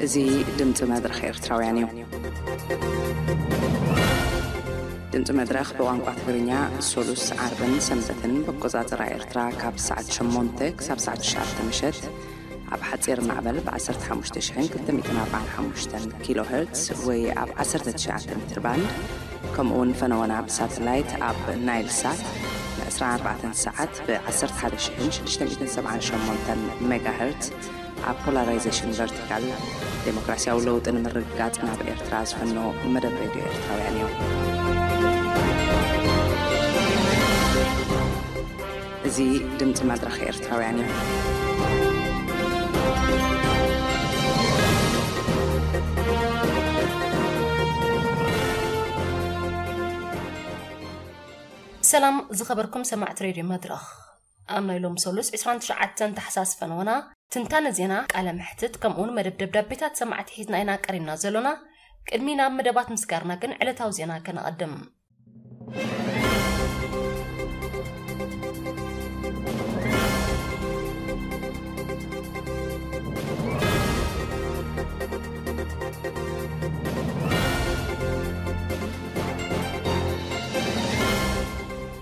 እዚ ድምፂ መድረኽ ኤርትራውያን እዩ። ድምፂ መድረኽ ብቋንቋ ትግርኛ ሶሉስ፣ ዓርብን ሰንበትን ብቆፃፅራ ኤርትራ ካብ ሰዓት ሸሞንተ ክሳብ ሰዓት ትሽዓተ ምሸት ኣብ ሓፂር ማዕበል ብ15,245 ኪሎ ሄርትስ ወይ ኣብ 19 ሜትር ባንድ፣ ከምኡ እውን ፈነወና ብሳተላይት ኣብ ናይል ሳት ን24 ሰዓት ብ11,678 ሜጋ ሄርትስ ኣብ ፖላራይዜሽን ቨርቲካል። ዴሞክራሲያዊ ለውጢ ንምርግጋጽ ናብ ኤርትራ ዝፍኖ መደብ ሬድዮ ኤርትራውያን እዩ። እዚ ድምፂ መድረኽ ኤርትራውያን እዩ። ሰላም ዝኸበርኩም ሰማዕቲ ሬድዮ መድረኽ፣ ኣብ ናይ ሎም ሰሉስ 29 ታሕሳስ ፈነወና ትንታነ ዜና፣ ቃለ መሕትት፣ ከምኡውን መደብ ደብዳቤታት ሰማዕቲ ሒዝና ኢና ቀሪብና ዘሎና። ቅድሚ ናብ መደባት ምስጋርና ግን ዕለታዊ ዜና ከነቐድም።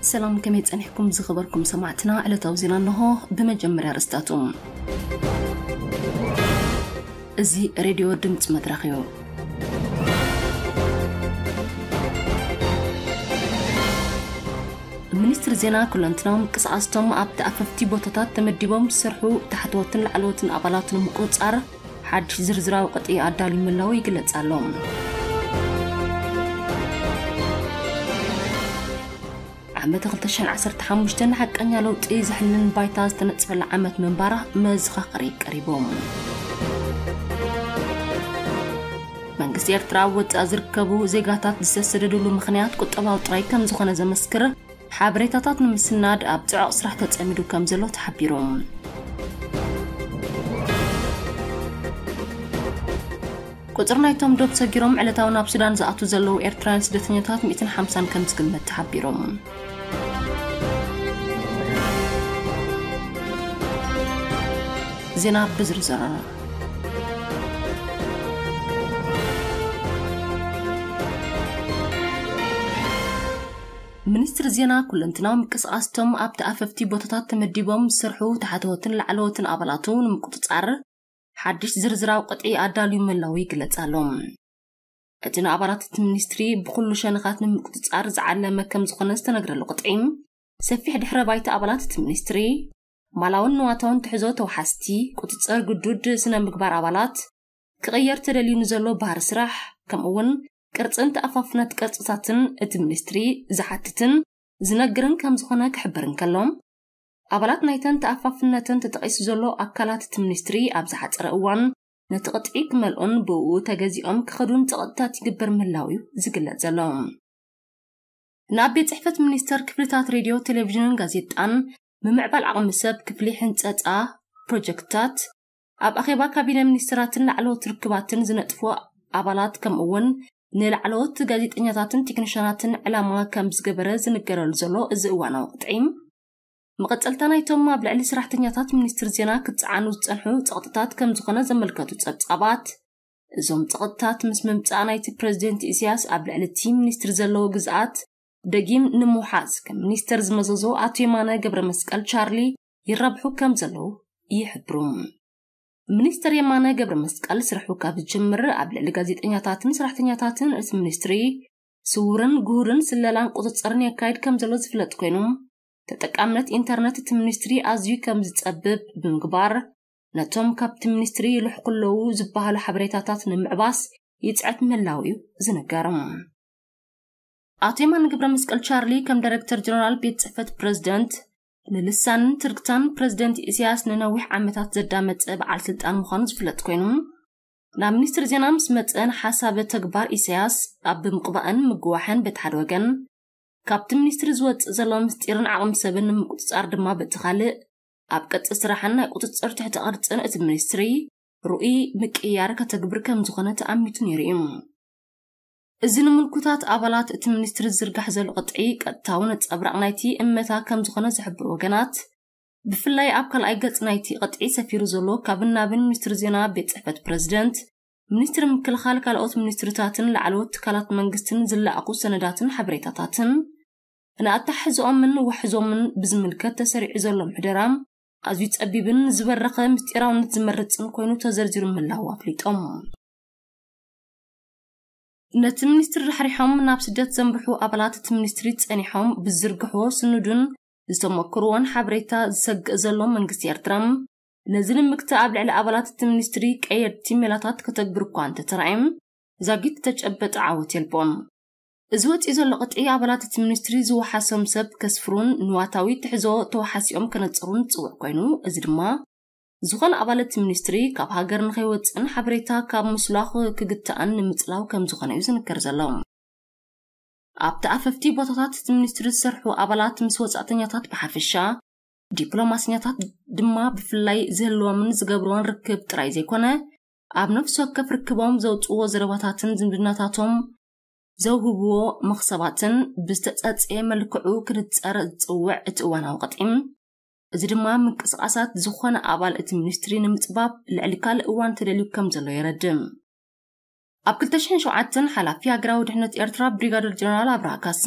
ሰላም፣ ከመይ ጸኒሕኩም ዝኸበርኩም ሰማዕትና? ዕለታዊ ዜና እንሆ። ብመጀመርያ ኣርእስታቱ። እዚ ሬድዮ ድምፂ መድረኽ እዩ። ሚኒስትሪ ዜና ኩለንትናዊ ምንቅስቓስቶም ኣብቲ ኣፈፍቲ ቦታታት ተመዲቦም ዝሰርሑ ታሕተዎትን ላዕለዎትን ኣባላትን ምቁፅፃር ሓድሽ ዝርዝራዊ ቅጥዒ ኣዳልዩ ምህላዉ ይግለጽ ኣሎ። ዓመት 2015 ሓቀኛ ለውጢ ዘሕልን ባይታ ዝተነጽፈላ ዓመት ምንባራ መዘኻኸሪ ቀሪቡ። መንግስቲ ኤርትራ ኣብ ወጻኢ ዝርከቡ ዜጋታት ዝተሰደድሉ ምኽንያት ቁጠባዊ ጥራይ ከም ዝኾነ ዘመስክር ሓበሬታታት ንምስናድ ኣብ ጽዑቕ ስራሕ ተጸሚዱ ከም ዘሎ ተሓቢሩ። ቁጽሪ ናይቶም ዶብ ሰጊሮም ዕለታዊ ናብ ሱዳን ዝኣትዉ ዘለዉ ኤርትራውያን ስደተኛታት 150 ከም ዝግመት ተሓቢሩ። ዜና ብዝርዝር። ሚኒስትሪ ዜና ኩለንትናዊ ምንቅስቓስቶም ኣብቲ ኣፈፍቲ ቦታታት ተመዲቦም ዝሰርሑ ታሕተዎትን ላዕለዎትን ኣባላቱ ንምቁጽጻር ሓድሽ ዝርዝራዊ ቅጥዒ ኣዳልዩ ምህላዉ ይግለጽ ኣሎ። እቲ ንኣባላት እቲ ሚኒስትሪ ብኹሉ ሸነኻት ንምቁጽጻር ዝዓለመ ከም ዝኾነ ዝተነግረሉ ቅጥዒ፣ ሰፊሕ ድሕረ ባይታ ኣባላት እቲ ሚኒስትሪ፣ ማላውን ንዋታውን ትሕዞ ተዋሓዝቲ፣ ቁጽጽር ግዱድ ስነ ምግባር ኣባላት፣ ክቕየር ተደልዩ ንዘሎ ባህሪ ስራሕ፣ ከምኡ እውን ቅርጽን ተኣፋፍነት ቅርጽታትን እቲ ሚኒስትሪ ዝሓትትን ዝነግርን ከም ዝኾነ ክሕብር እንከሎ፣ ኣባላት ናይተን ተኣፋፍነተን ተጠቒሱ ዘሎ ኣካላት እቲ ሚኒስትሪ ኣብ ዝሓጸረ እዋን ነቲ ቅጥዒ ክመልኡን ብእኡ ተገዚኦም ክኸዱን ጸቕጥታት ይግበር ምህላው እዩ ዝግለጽ ዘሎ። ናብ ቤት ጽሕፈት ሚኒስተር ክፍልታት ሬድዮ፣ ቴሌቪዥንን ጋዜጣን፣ ምምዕባል ዓቕሚ ሰብ፣ ክፍሊ ሕንጸጻ፣ ፕሮጀክትታት፣ ኣብ ኣኼባ ካቢነ ሚኒስትራትን ላዕለዎት ርክባትን ዝነጥፉ ኣባላት፣ ከምኡ እውን ንላዕለዎት ጋዜጠኛታትን ቴክኒሻናትን ዕላማ ከም ዝገበረ ዝንገረሉ ዘሎ እዚ እዋናዊ ቅጥዒ፣ መቐጸልታ ናይቶም ኣብ ልዕሊ ሰራሕተኛታት ሚኒስትሪ ዜና ክጸዓኑ ዝጸንሑ ጸቕጥታት ከም ዝኾነ ዘመልከቱ ጸብጻባት፣ እዞም ጸቕጥታት ምስ ምምጻእ ናይቲ ፕረዚደንት ኢሳያስ ኣብ ልዕሊ እቲ ሚኒስትሪ ዘለዎ ግዝኣት ደጊም ንምውሓዝ ከም ሚኒስተር ዝመዘዞ ኣቶ የማነ ገብረ መስቀል ቻርሊ ይራብሑ ከም ዘለዉ ይሕብሩ። ሚኒስተር የማነ ገብረ መስቀል ስርሑ ካብ ዝጅምር ኣብ ልዕሊ ጋዜጠኛታትን ሰራሕተኛታትን እቲ ሚኒስትሪ ስውርን ግሁድን ስለላን ቁጽጽርን የካይድ ከም ዘሎ ዝፍለጥ ኮይኑ፣ ተጠቃምነት ኢንተርነት እቲ ሚኒስትሪ ኣዝዩ ከም ዝጸብብ ብምግባር፣ ነቶም ካብቲ ሚኒስትሪ ይልሕኩ ኣለዉ ዝበሃሉ ሓበሬታታት ንምዕባስ ይጽዕት ምህላው እዩ ዝንገር። ኣቶ የማነ ገብረ መስቀል ቻርሊ ከም ዳይሬክተር ጀነራል ቤት ጽሕፈት ፕረዚደንት ንልሳንን ትርክታን ፕረዚደንት ኢሳያስ ንነዊሕ ዓመታት ዘዳመጸ በዓል ስልጣን ምዃኑ ዝፍለጥ ኮይኑ፣ ናብ ሚኒስትሪ ዜና ምስ መጸ ንሓሳብ ተግባር ኢሳያስ ኣብ ብምቕባእን ምግዋሕን በቲ ሓደ ወገን፣ ካብቲ ሚኒስትሪ ዝወጽእ ዘሎ ምስጢርን ዓቕሚ ሰብን ንምቁጽጻር ድማ በቲ ካልእ፣ ኣብ ቅርጺ ስራሕን ናይ ቁጽጽር ትሕተ ቅርጽን እቲ ሚኒስትሪ ርኡይ ምቅይያር ከተግብር ከም ዝኾነ ተኣሚቱ ነይሩ እዩ። እዚ ንምልኩታት ኣባላት እቲ ሚኒስትሪ ዝዝርጋሕ ዘሎ ቅጥዒ ቀጥታዊ ነጸብራቕ ናይቲ እመታ ከም ዝኾነ ዝሕብሩ ወገናት፣ ብፍላይ ኣብ ካልኣይ ገጽ ናይቲ ቅጥዒ ሰፊሩ ዘሎ ካብን ናብን ሚኒስትሪ ዜና ቤት ጽሕፈት ፕረዚደንት ሚኒስትሪ ምክልኻል፣ ካልኦት ሚኒስትርታትን ላዕለዎት ትካላት መንግስትን ዝለኣኹ ሰነዳትን ሓበሬታታትን ንኣተሓሕዝኦምን ውሕዞምን ብዝምልከት ተሰሪዑ ዘሎ ምሕደራ ኣዝዩ ጸቢብን ዝበረኸ ምስጢራውነት ዝመርጽን ኮይኑ ተዘርዚሩ ምህላዉ ኣፍሊጦም። ነቲ ሚኒስትሪ ራሕሪሖም ናብ ስደት ዘምርሑ ኣባላት እቲ ሚኒስትሪ ጸኒሖም ብዝዝርግሕዎ ስኑድን ዝተመክርዎን ሓበሬታ ዝሰግእ ዘሎ መንግስቲ ኤርትራ፣ ነዚ ንምግታእ ኣብ ልዕሊ ኣባላት እቲ ሚኒስትሪ ቀየድቲ ሜላታት ከተግብር እኳ እንተተራእዮም፣ ዛጊት ዝተጨበጠ ዓወት የልቦን። እዚ ወፂኡ ዘሎ ቅጥዒ ኣባላት እቲ ሚኒስትሪ ዝወሓሶም ሰብ ከስፍሩን ንዋታዊ ትሕዞ ተወሓሲኦም ከነፅሩን ዝፅውዕ ኮይኑ፣ እዚ ድማ ዝኾነ ኣባል እቲ ሚኒስትሪ ካብ ሃገር ንኸይወፅእን ሓበሬታ ካብ ምስሏኽ ክግታእን ንምፅላው ከም ዝኾነ እዩ ዝንከር ዘሎ። ኣብቲ ኣፈፍቲ ቦታታት እቲ ሚኒስትሪ ዝሰርሑ ኣባላት ምስ ወፃእተኛታት ብሓፈሻ፣ ዲፕሎማስኛታት ድማ ብፍላይ ዝህልዎምን ዝገብርዎን ርክብ ጥራይ ዘይኮነ፣ ኣብ ነፍሲ ወከፍ ርክቦም ዘውፅእዎ ዘረባታትን ዝምድናታቶም ዘውህብዎ መኽሰባትን ብዝተጸጸየ መልክዑ ክድጸር ዝጽውዕ እቲ እዋናዊ ቅጥዒ፣ እዚ ድማ ምንቅስቓሳት ዝኾነ ኣባል እቲ ሚኒስትሪ ንምጽባብ ልዕሊ ካልእ እዋን ተደልዩ ከም ዘሎ የረድእ። ኣብ ክልተ ሽሕን ሸውዓተን ሓላፊ ሃገራዊ ድሕነት ኤርትራ ብሪጋደር ጀነራል ኣብርሃ ካሳ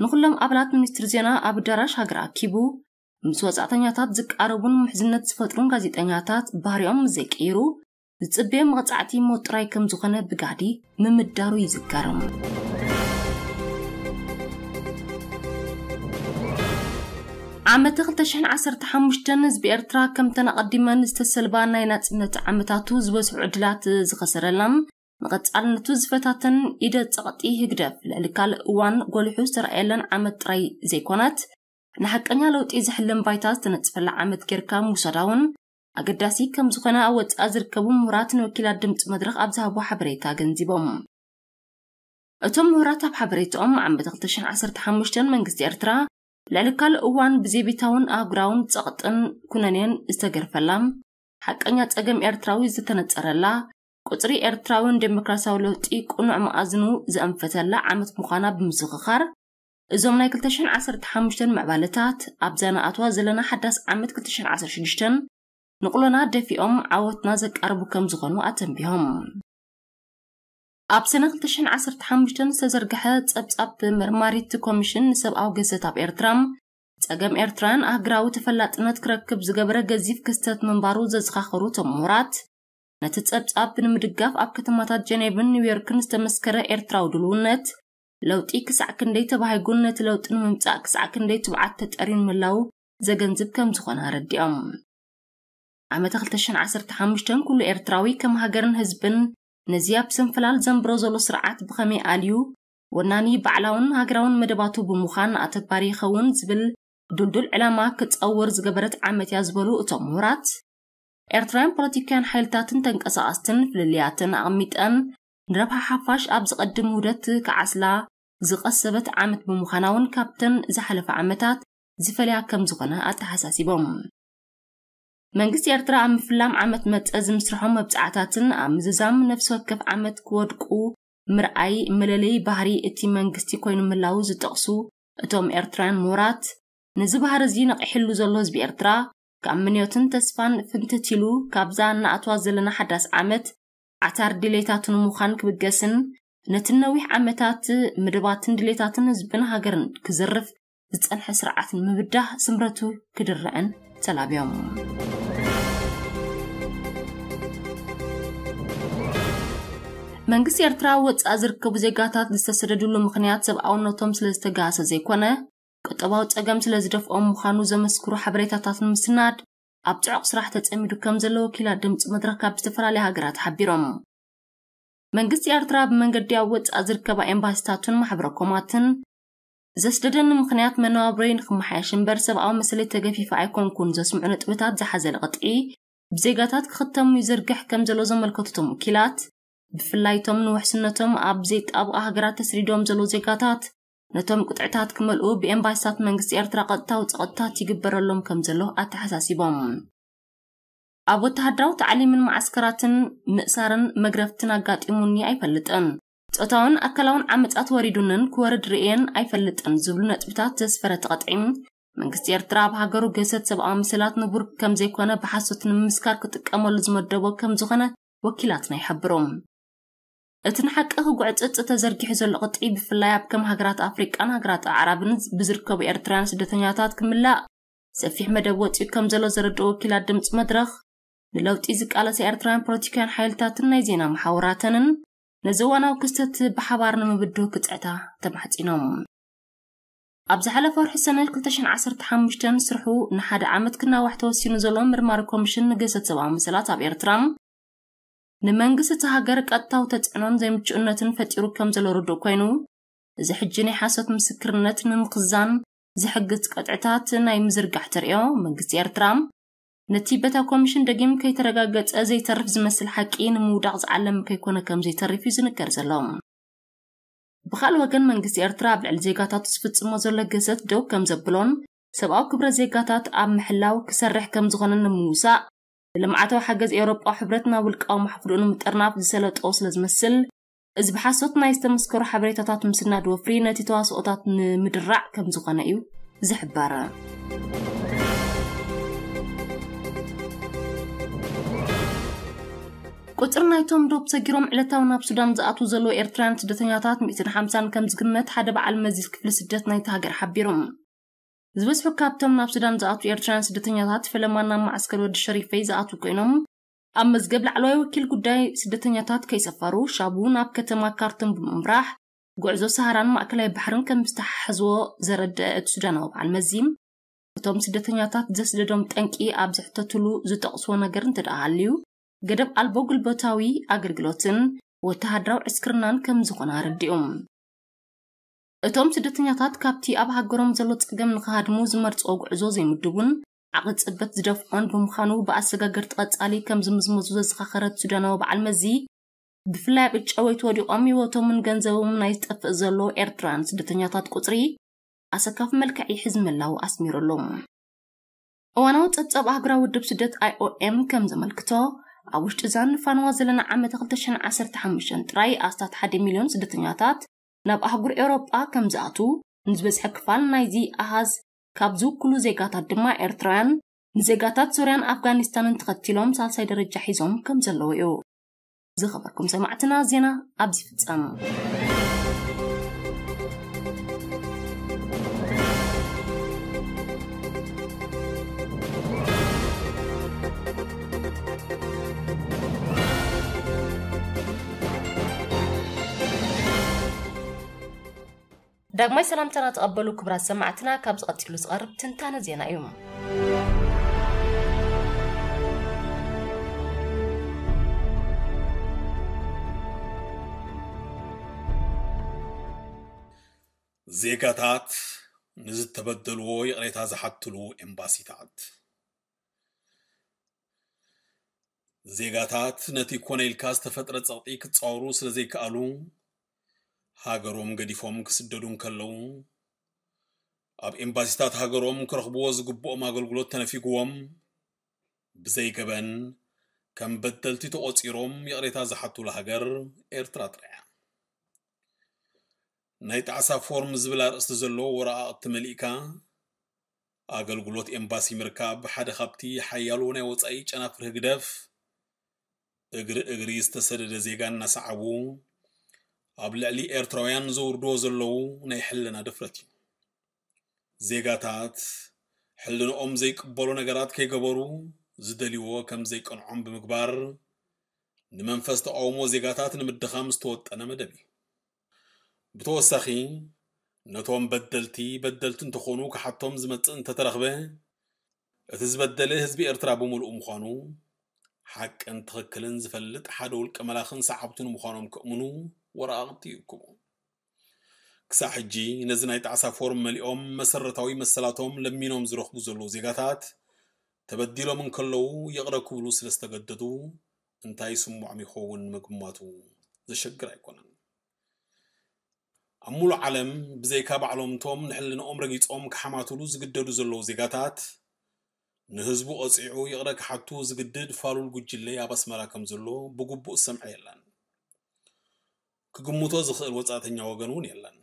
ንኹሎም ኣባላት ሚኒስትሪ ዜና ኣብ ኣዳራሽ ሃገር ኣኪቡ፣ ምስ ወጻእተኛታት ዝቃረቡን ምሕዝነት ዝፈጥሩን ጋዜጠኛታት ባህሪኦም ምስ ዘይቀይሩ፣ ዝጽበዮ መቕጻዕቲ ሞት ጥራይ ከም ዝኾነ ብጋህዲ ምምዳሩ ይዝከር። ዓመተ ክልተ ሽሕን ዓሰርተ ሓሙሽተን ህዝቢ ኤርትራ ከምተን ኣቐዲመን ዝተሰልባ ናይ ናጽነት ዓመታቱ ዝበዝሑ ዕድላት ዝኸሰረላን ንቐጻልነቱ ዝፈታተን ኢደ ጸቕጢ ህግደፍ ልዕሊ ካልእ እዋን ጎሊሑ ዝተረኣየለን ዓመት ጥራይ ዘይኮነት፣ ንሓቀኛ ለውጢ ዝሕልን ባይታ ዝተነጽፈላ ዓመት ጌርካ ምውሳዳ እውን ኣገዳሲ ከም ዝኾነ ኣብ ወጻኢ ዝርከቡ ምሁራት ንወኪላት ድምጺ መድረኽ ኣብ ዝሃብዎ ሓበሬታ ኣገንዚቦም። እቶም ምሁራት ኣብ ሓበሬታኦም ዓመት ክልተ ሽሕን ዓሰርተ ሓሙሽተን መንግስቲ ኤርትራ ልዕሊ ካልእ እዋን ብዘይቤታውን ኣህጉራውን ጸቕጥን ኩነኔን ዝተገርፈላ፣ ሓቀኛ ጸገም ኤርትራዊ ዝተነጸረላ፣ ቁጽሪ ኤርትራዊ ንዴሞክራሲያዊ ለውጢ ቅኑዕ መኣዝኑ ዘእንፈተላ ዓመት ምዃና ብምዝኽኻር፣ እዞም ናይ ክልተ ሽሕን ዓሰርተ ሓሙሽተን ምዕባለታት ኣብዛ ንኣትዋ ዘለና ሓዳስ ዓመት ክልተ ሽሕን ዓሰርተ ሽዱሽተን ንቕሎና ደፊኦም ዓወትና ዘቃርቡ ከም ዝኾኑ ኣተንቢሆም። ኣብ ሰነ ክልተ ሽሕን ዓሰርተ ሓሙሽተን ዝተዘርግሐ ጸብጻብ መርማሪት ኮሚሽን ንሰብኣዊ ገሰት ኣብ ኤርትራ፣ ጸገም ኤርትራውያን ኣህግራዊ ተፈላጥነት ክረክብ ዝገበረ ገዚፍ ክስተት ምንባሩ ዘዘኻኸሩ እቶም ምሁራት፣ ነቲ ጸብጻብ ንምድጋፍ ኣብ ከተማታት ጀኔቭን ኒውዮርክን ዝተመስከረ ኤርትራዊ ድልውነት፣ ለውጢ ክሳዕ ክንደይ ተባሂጉን ነቲ ለውጢ ንምምጻእ ክሳዕ ክንደይ ትብዓት ተጠርዩን ምህላዉ ዘገንዝብ ከም ዝኾነ ኣረዲኦም። ዓመተ ክልተ ሽሕን ዓሰርተ ሓሙሽተን ኩሉ ኤርትራዊ ከም ሃገርን ህዝብን ነዚ ኣብ ስንፍላል ዘንብሮ ዘሎ ስርዓት ብኸመይ ኣልዩ፣ ወናኒ ባዕላውን ሃገራውን መደባቱ ብምዃን ኣተግባሪ ይኸውን ዝብል ድልዱል ዕላማ ክጸውር ዝገበረት ዓመት እያ ዝበሉ እቶም ምሁራት፣ ኤርትራውያን ፖለቲካውያን ሓይልታትን ተንቀሳቐስትን ፍልልያትን ኣቕሚጠን ንረብሓ ሓፋሽ ኣብ ዝቐድም ውህደት ክዓስላ ዝቐሰበት ዓመት ብምዃና እውን ካብተን ዝሓለፈ ዓመታት ዝፈልያ ከም ዝኾነ ኣተሓሳሲቦም። መንግስቲ ኤርትራ ኣብ ምፍላም ዓመት መጸ ዝምስርሖም መብጻዕታትን ኣብ ምዝዛም ነፍሲ ወከፍ ዓመት ክወድቁ ምርኣይ መለለዪ ባህሪ እቲ መንግስቲ ኮይኑ ምህላዉ ዝጠቕሱ እቶም ኤርትራውያን ምሁራት፣ ነዚ ባህሪ እዚ ነቒሕሉ ዘሎ ህዝቢ ኤርትራ ካብ ምንዮትን ተስፋን ፍንትት ኢሉ ካብዛ እናኣትዋ ዘለና ሓዳስ ዓመት ዓታር ድሌታቱ ንምዃን ክብገስን ነቲ ነዊሕ ዓመታት መደባትን ድሌታትን ህዝብን ሃገርን ክዘርፍ ዝጸንሐ ስርዓት ንምብዳህ ስምረቱ ክድርዕን ተላብዮም። መንግስቲ ኤርትራ ወጻኢ ዝርከቡ ዜጋታት ዝተሰደድሉ ምኽንያት ሰብኣውነቶም ስለ ዝተጋሰ ዘይኮነ፣ ቁጠባዊ ጸገም ስለ ዝደፍኦም ምዃኑ ዘመስክሩ ሓበሬታታት ንምስናድ ኣብ ጽዑቕ ስራሕ ተጸሚዱ ከም ዘሎ ወኪላት ድምጺ መድረኽ ካብ ዝተፈላለያ ሃገራት ሓቢሮም። መንግስቲ ኤርትራ ብመንገዲ ኣብ ወጻኢ ዝርከባ ኤምባሲታቱን ማሕበረ ኮማትን ዘስደደኒ ምኽንያት መነባብሮይ ንክመሓየሽ እምበር ሰብኣዊ መሰለይ ተገፊፈ ኣይኮንኩን ዘስምዑ ነጥብታት ዝሓዘለ ቅጥዒ ብዜጋታት ክኽተሙ ይዝርግሕ ከም ዘሎ ዘመልከቱ እቶም ወኪላት፣ ብፍላይ እቶም ንውሕስነቶም ኣብ ዘይጣብቓ ሃገራት ተስሪዶም ዘለዉ ዜጋታት ነቶም ቅጥዕታት ክመልኡ ብኤምባሲታት መንግስቲ ኤርትራ ቀጥታዊ ጸቕጥታት ይግበረሎም ከም ዘሎ ኣተሓሳሲቦም። ኣብ ወተሃደራዊ ታዕሊምን መዓስከራትን ምእሳርን መግረፍትን ኣጋጢሙኒ ኣይፈልጥን። ጾታውን ኣካላውን ዓመጻት ወሪዱንን ክወርድ ርእየን ኣይፈልጥን ዝብሉ ነጥብታት ዘስፈረ እቲ ቅጥዒ፣ መንግስቲ ኤርትራ ኣብ ሃገሩ ገሰት ሰብኣዊ መሰላት ንቡር ከም ዘይኮነ ብሓሶት ንምምስካር ክጥቀመሉ ዝመደቦ ከም ዝኾነ ወኪላትና ይሕብሩ። እቲ ንሓቂ ክጉዕጽጽ ተዘርጊሑ ዘሎ ቅጥዒ፣ ብፍላይ ኣብ ከም ሃገራት ኣፍሪቃን ሃገራት ኣዕራብን ብዝርከቡ ኤርትራውያን ስደተኛታት ክምላእ ሰፊሕ መደብ ወጺኡ ከም ዘሎ ዘረድኡ ወኪላት ድምጺ መድረኽ፣ ንለውጢ ዝቃለሳ ኤርትራውያን ፖለቲካውያን ሓይልታትን ናይ ዜና መሓውራተንን ነዚ እዋናዊ ክስተት ብሓባር ንምብድሁ ክጽዕታ ተማሕጺኖም። ኣብ ዝሓለፈ ወርሒ ሰነ ክልተ ሽሕን ዓሰርተ ሓሙሽተን ስርሑ ንሓደ ዓመት ክናዋሕ ተወሲኑ ዘሎ ምርማሪ ኮሚሽን ንገሰት ሰብኣዊ መሰላት ኣብ ኤርትራ፣ ንመንግስቲ እቲ ሃገር ቀጥታዊ ተጽዕኖን ዘይምቹእነትን ፈጢሩ ከም ዘሎ ርዱእ ኮይኑ፣ እዚ ሕጂ ናይ ሓሶት ምስክርነት ንምኽዛን ዝሕግዝ ቅጥዕታት ናይ ምዝርጋሕ ተርእዮ መንግስቲ ኤርትራ፣ ነቲ በታ ኮሚሽን ደጊም ከይተረጋገጸ ዘይተርፍ ዝመስል ሓቂ ንምውዳቕ ዝዓለመ ከይኮነ ከም ዘይተርፍ እዩ ዝንገር ዘሎ። ብኻልእ ወገን፣ መንግስቲ ኤርትራ ኣብ ልዕሊ ዜጋታቱ ዝፍጽሞ ዘሎ ገሰት ደው ከም ዘብሎን ሰብኣዊ ክብረት ዜጋታት ኣብ ምሕላው ክሰርሕ ከም ዝኾነን ንምውሳእ፣ ንልምዓታዊ ሓገዝ ኤውሮጳዊ ሕብረት ናብ ውልቃዊ ማሕፍርኡ ንምጥርናፍ ዝሰለጦ ስለ ዝመስል፣ እዚ ብሓሶት ናይ ዝተመስከሩ ሓበሬታታት ምስናድ ወፍሪ ነቲ ተዋስኦታት ንምድራዕ ከም ዝኾነ እዩ ዝሕበር። ቁጽሪ ናይቶም ዶብ ሰጊሮም ዕለታዊ ናብ ሱዳን ዝኣትዉ ዘለዉ ኤርትራውያን ስደተኛታት ሚእትን ሓምሳን ከም ዝግመት ሓደ በዓል መዚ ክፍሊ ስደት ናይቲ ሃገር ሓቢሩ። ዝበዝሑ ካብቶም ናብ ሱዳን ዝኣትዉ ኤርትራውያን ስደተኛታት ፈለማ ናብ መዓስከር ወዲ ሸሪፈይ ዝኣትዉ ኮይኖም፣ ኣብ መዝገብ ላዕለዋይ ወኪል ጉዳይ ስደተኛታት ከይሰፈሩ፣ ሻቡ ናብ ከተማ ካርቱም ብምምራሕ፣ ጉዕዞ ሰሃራን ማእከላይ ባሕርን ከም ዝተሓሕዝዎ ዘረድአ እቲ ሱዳናዊ በዓል መዚ፣ እቶም ስደተኛታት ዘስደዶም ጠንቂ ኣብ ዝሕተትሉ ዝጠቕስዎ ነገር እንተ ደኣ ሃልዩ፣ ገደብ ኣልቦ ጉልበታዊ ኣገልግሎትን ወተሃደራዊ ዕስክርናን ከም ዝኾነ ኣረዲኡ። እቶም ስደተኛታት ካብቲ ኣብ ሃገሮም ዘሎ ጸገም ንኽሃድሙ ዝመርጽዎ ጉዕዞ ዘይምድቡን ዓቕሊ ጽበት ዝደፍኦን ብምዃኑ፣ ብኣሰጋገርቲ ቀጻሊ ከም ዝምዝመዙ ዘዘኻኸረት ሱዳናዊ በዓል መዚ፣ ብፍላይ ኣብ ጨወይቲ ወዲቖም ህይወቶምን ገንዘቦምን ናይ ዝጠፍእ ዘሎ ኤርትራውያን ስደተኛታት ቁጽሪ ኣሰካፊ መልክዕ ይሕዝ ምህላዉ ኣስሚሩሉ። እዋናዊ ጸብጻብ ኣህጉራዊ ውድብ ስደት ኣይ ኦ ኤም ከም ዘመልክቶ፣ ኣብ ውሽጢ እዛ ንፋንዋ ዘለና ዓመተ ክልተ ሽሕን ዓሰርተ ሓሙሽተን ጥራይ ኣስታት ሓደ ሚልዮን ስደተኛታት ናብ ኣህጉር ኤውሮጳ ከም ዝኣትዉ፣ ንዝበዝሐ ክፋል ናይዚ ኣሃዝ ካብ ዝውክሉ ዜጋታት ድማ ኤርትራውያን፣ ንዜጋታት ሶርያን ኣፍጋኒስታንን ተኸቲሎም ሳልሳይ ደረጃ ሒዞም ከም ዘለዉ እዩ። ዝኸበርኩም ሰማዕትና፣ ዜና ኣብዚ ይፍጸም። ዳግማይ ሰላምታና ተቐበሉ ክቡራት ሰማዕትና፣ ካብ ዝቐጺሉ ዝቐርብ ትንታነ ዜና እዩ። ዜጋታት ንዝተበደልዎ ይቕሬታ ዝሓትሉ ኤምባሲታት። ዜጋታት ነቲ ኮነ ኢልካ ዝተፈጥረ ጸቕጢ ክጻወሩ ስለ ዘይከኣሉ፣ ሃገሮም ገዲፎም ክስደዱ እንከለዉ፣ ኣብ ኤምባሲታት ሃገሮም ክረኽብዎ ዝግብኦም ኣገልግሎት ተነፊግዎም፣ ብዘይገበን ከም በደልቲ ተቖጺሮም ይቕሬታ ዝሓቱላ ሃገር ኤርትራ ጥራይ እያ። ናይ ጣዕሳ ፎርም ዝብል ኣርእስቲ ዘለዎ ወረቓቕቲ መሊእካ፣ ኣገልግሎት ኤምባሲ ምርካብ ሓደ ካብቲ ሓያሎ ናይ ወጻኢ ጨናፍር ህግደፍ፣ እግሪ እግሪ ዝተሰደደ ዜጋ እናሰዓቡ ኣብ ልዕሊ ኤርትራውያን ዘውርድዎ ዘለዉ ናይ ሕልና ድፍረት እዩ። ዜጋታት ሕልንኦም ዘይቅበሎ ነገራት ከይገበሩ፣ ዝደልይዎ ከም ዘይቀንዖም ብምግባር፣ ንመንፈስ ተቓውሞ ዜጋታት ንምድኻም ዝተወጠነ መደብ እዩ። ብተወሳኺ፣ ነቶም በደልቲ፣ በደልቲ እንተኾኑ ክሓቶም ዝመጽእ እንተተረኽበ፣ እቲ ዝበደለ ህዝቢ ኤርትራ ብምሉኡ ምዃኑ፣ ሓቅን ትኽክልን ዝፈልጥ ሓደ ውልቀ መላኽን ሰዓብቱን ምዃኖም ከእምኑ ወረቓቕቲ ይእክቡ። ክሳዕ ሕጂ ነዚ ናይ ጣዕሳ ፎርም መሊኦም መሰረታዊ መሰላቶም ለሚኖም ዝረኽቡ ዘለዉ ዜጋታት፣ ተበዲሎም እንከለዉ ይቕረ ክብሉ ስለ ዝተገደዱ፣ እንታይ ይስምዖም ይኸውን ምግማቱ ዘሸግር ኣይኮነን። ኣብ ሙሉእ ዓለም፣ ብዘይካ ባዕሎም እቶም ንሕልንኦም ረጊጾም ክሓማትሉ ዝግደዱ ዘለዉ ዜጋታት፣ ንህዝቡ ቀጺዑ ይቕረ ክሓቱ ዝግድድ ፋሉል ጉጅለ ኣብ ኣስመራ ከም ዘሎ ብግቡእ ዝሰምዐ የለን። ክግምቶ ዝኽእል ወጻእተኛ ወገን እውን የለን።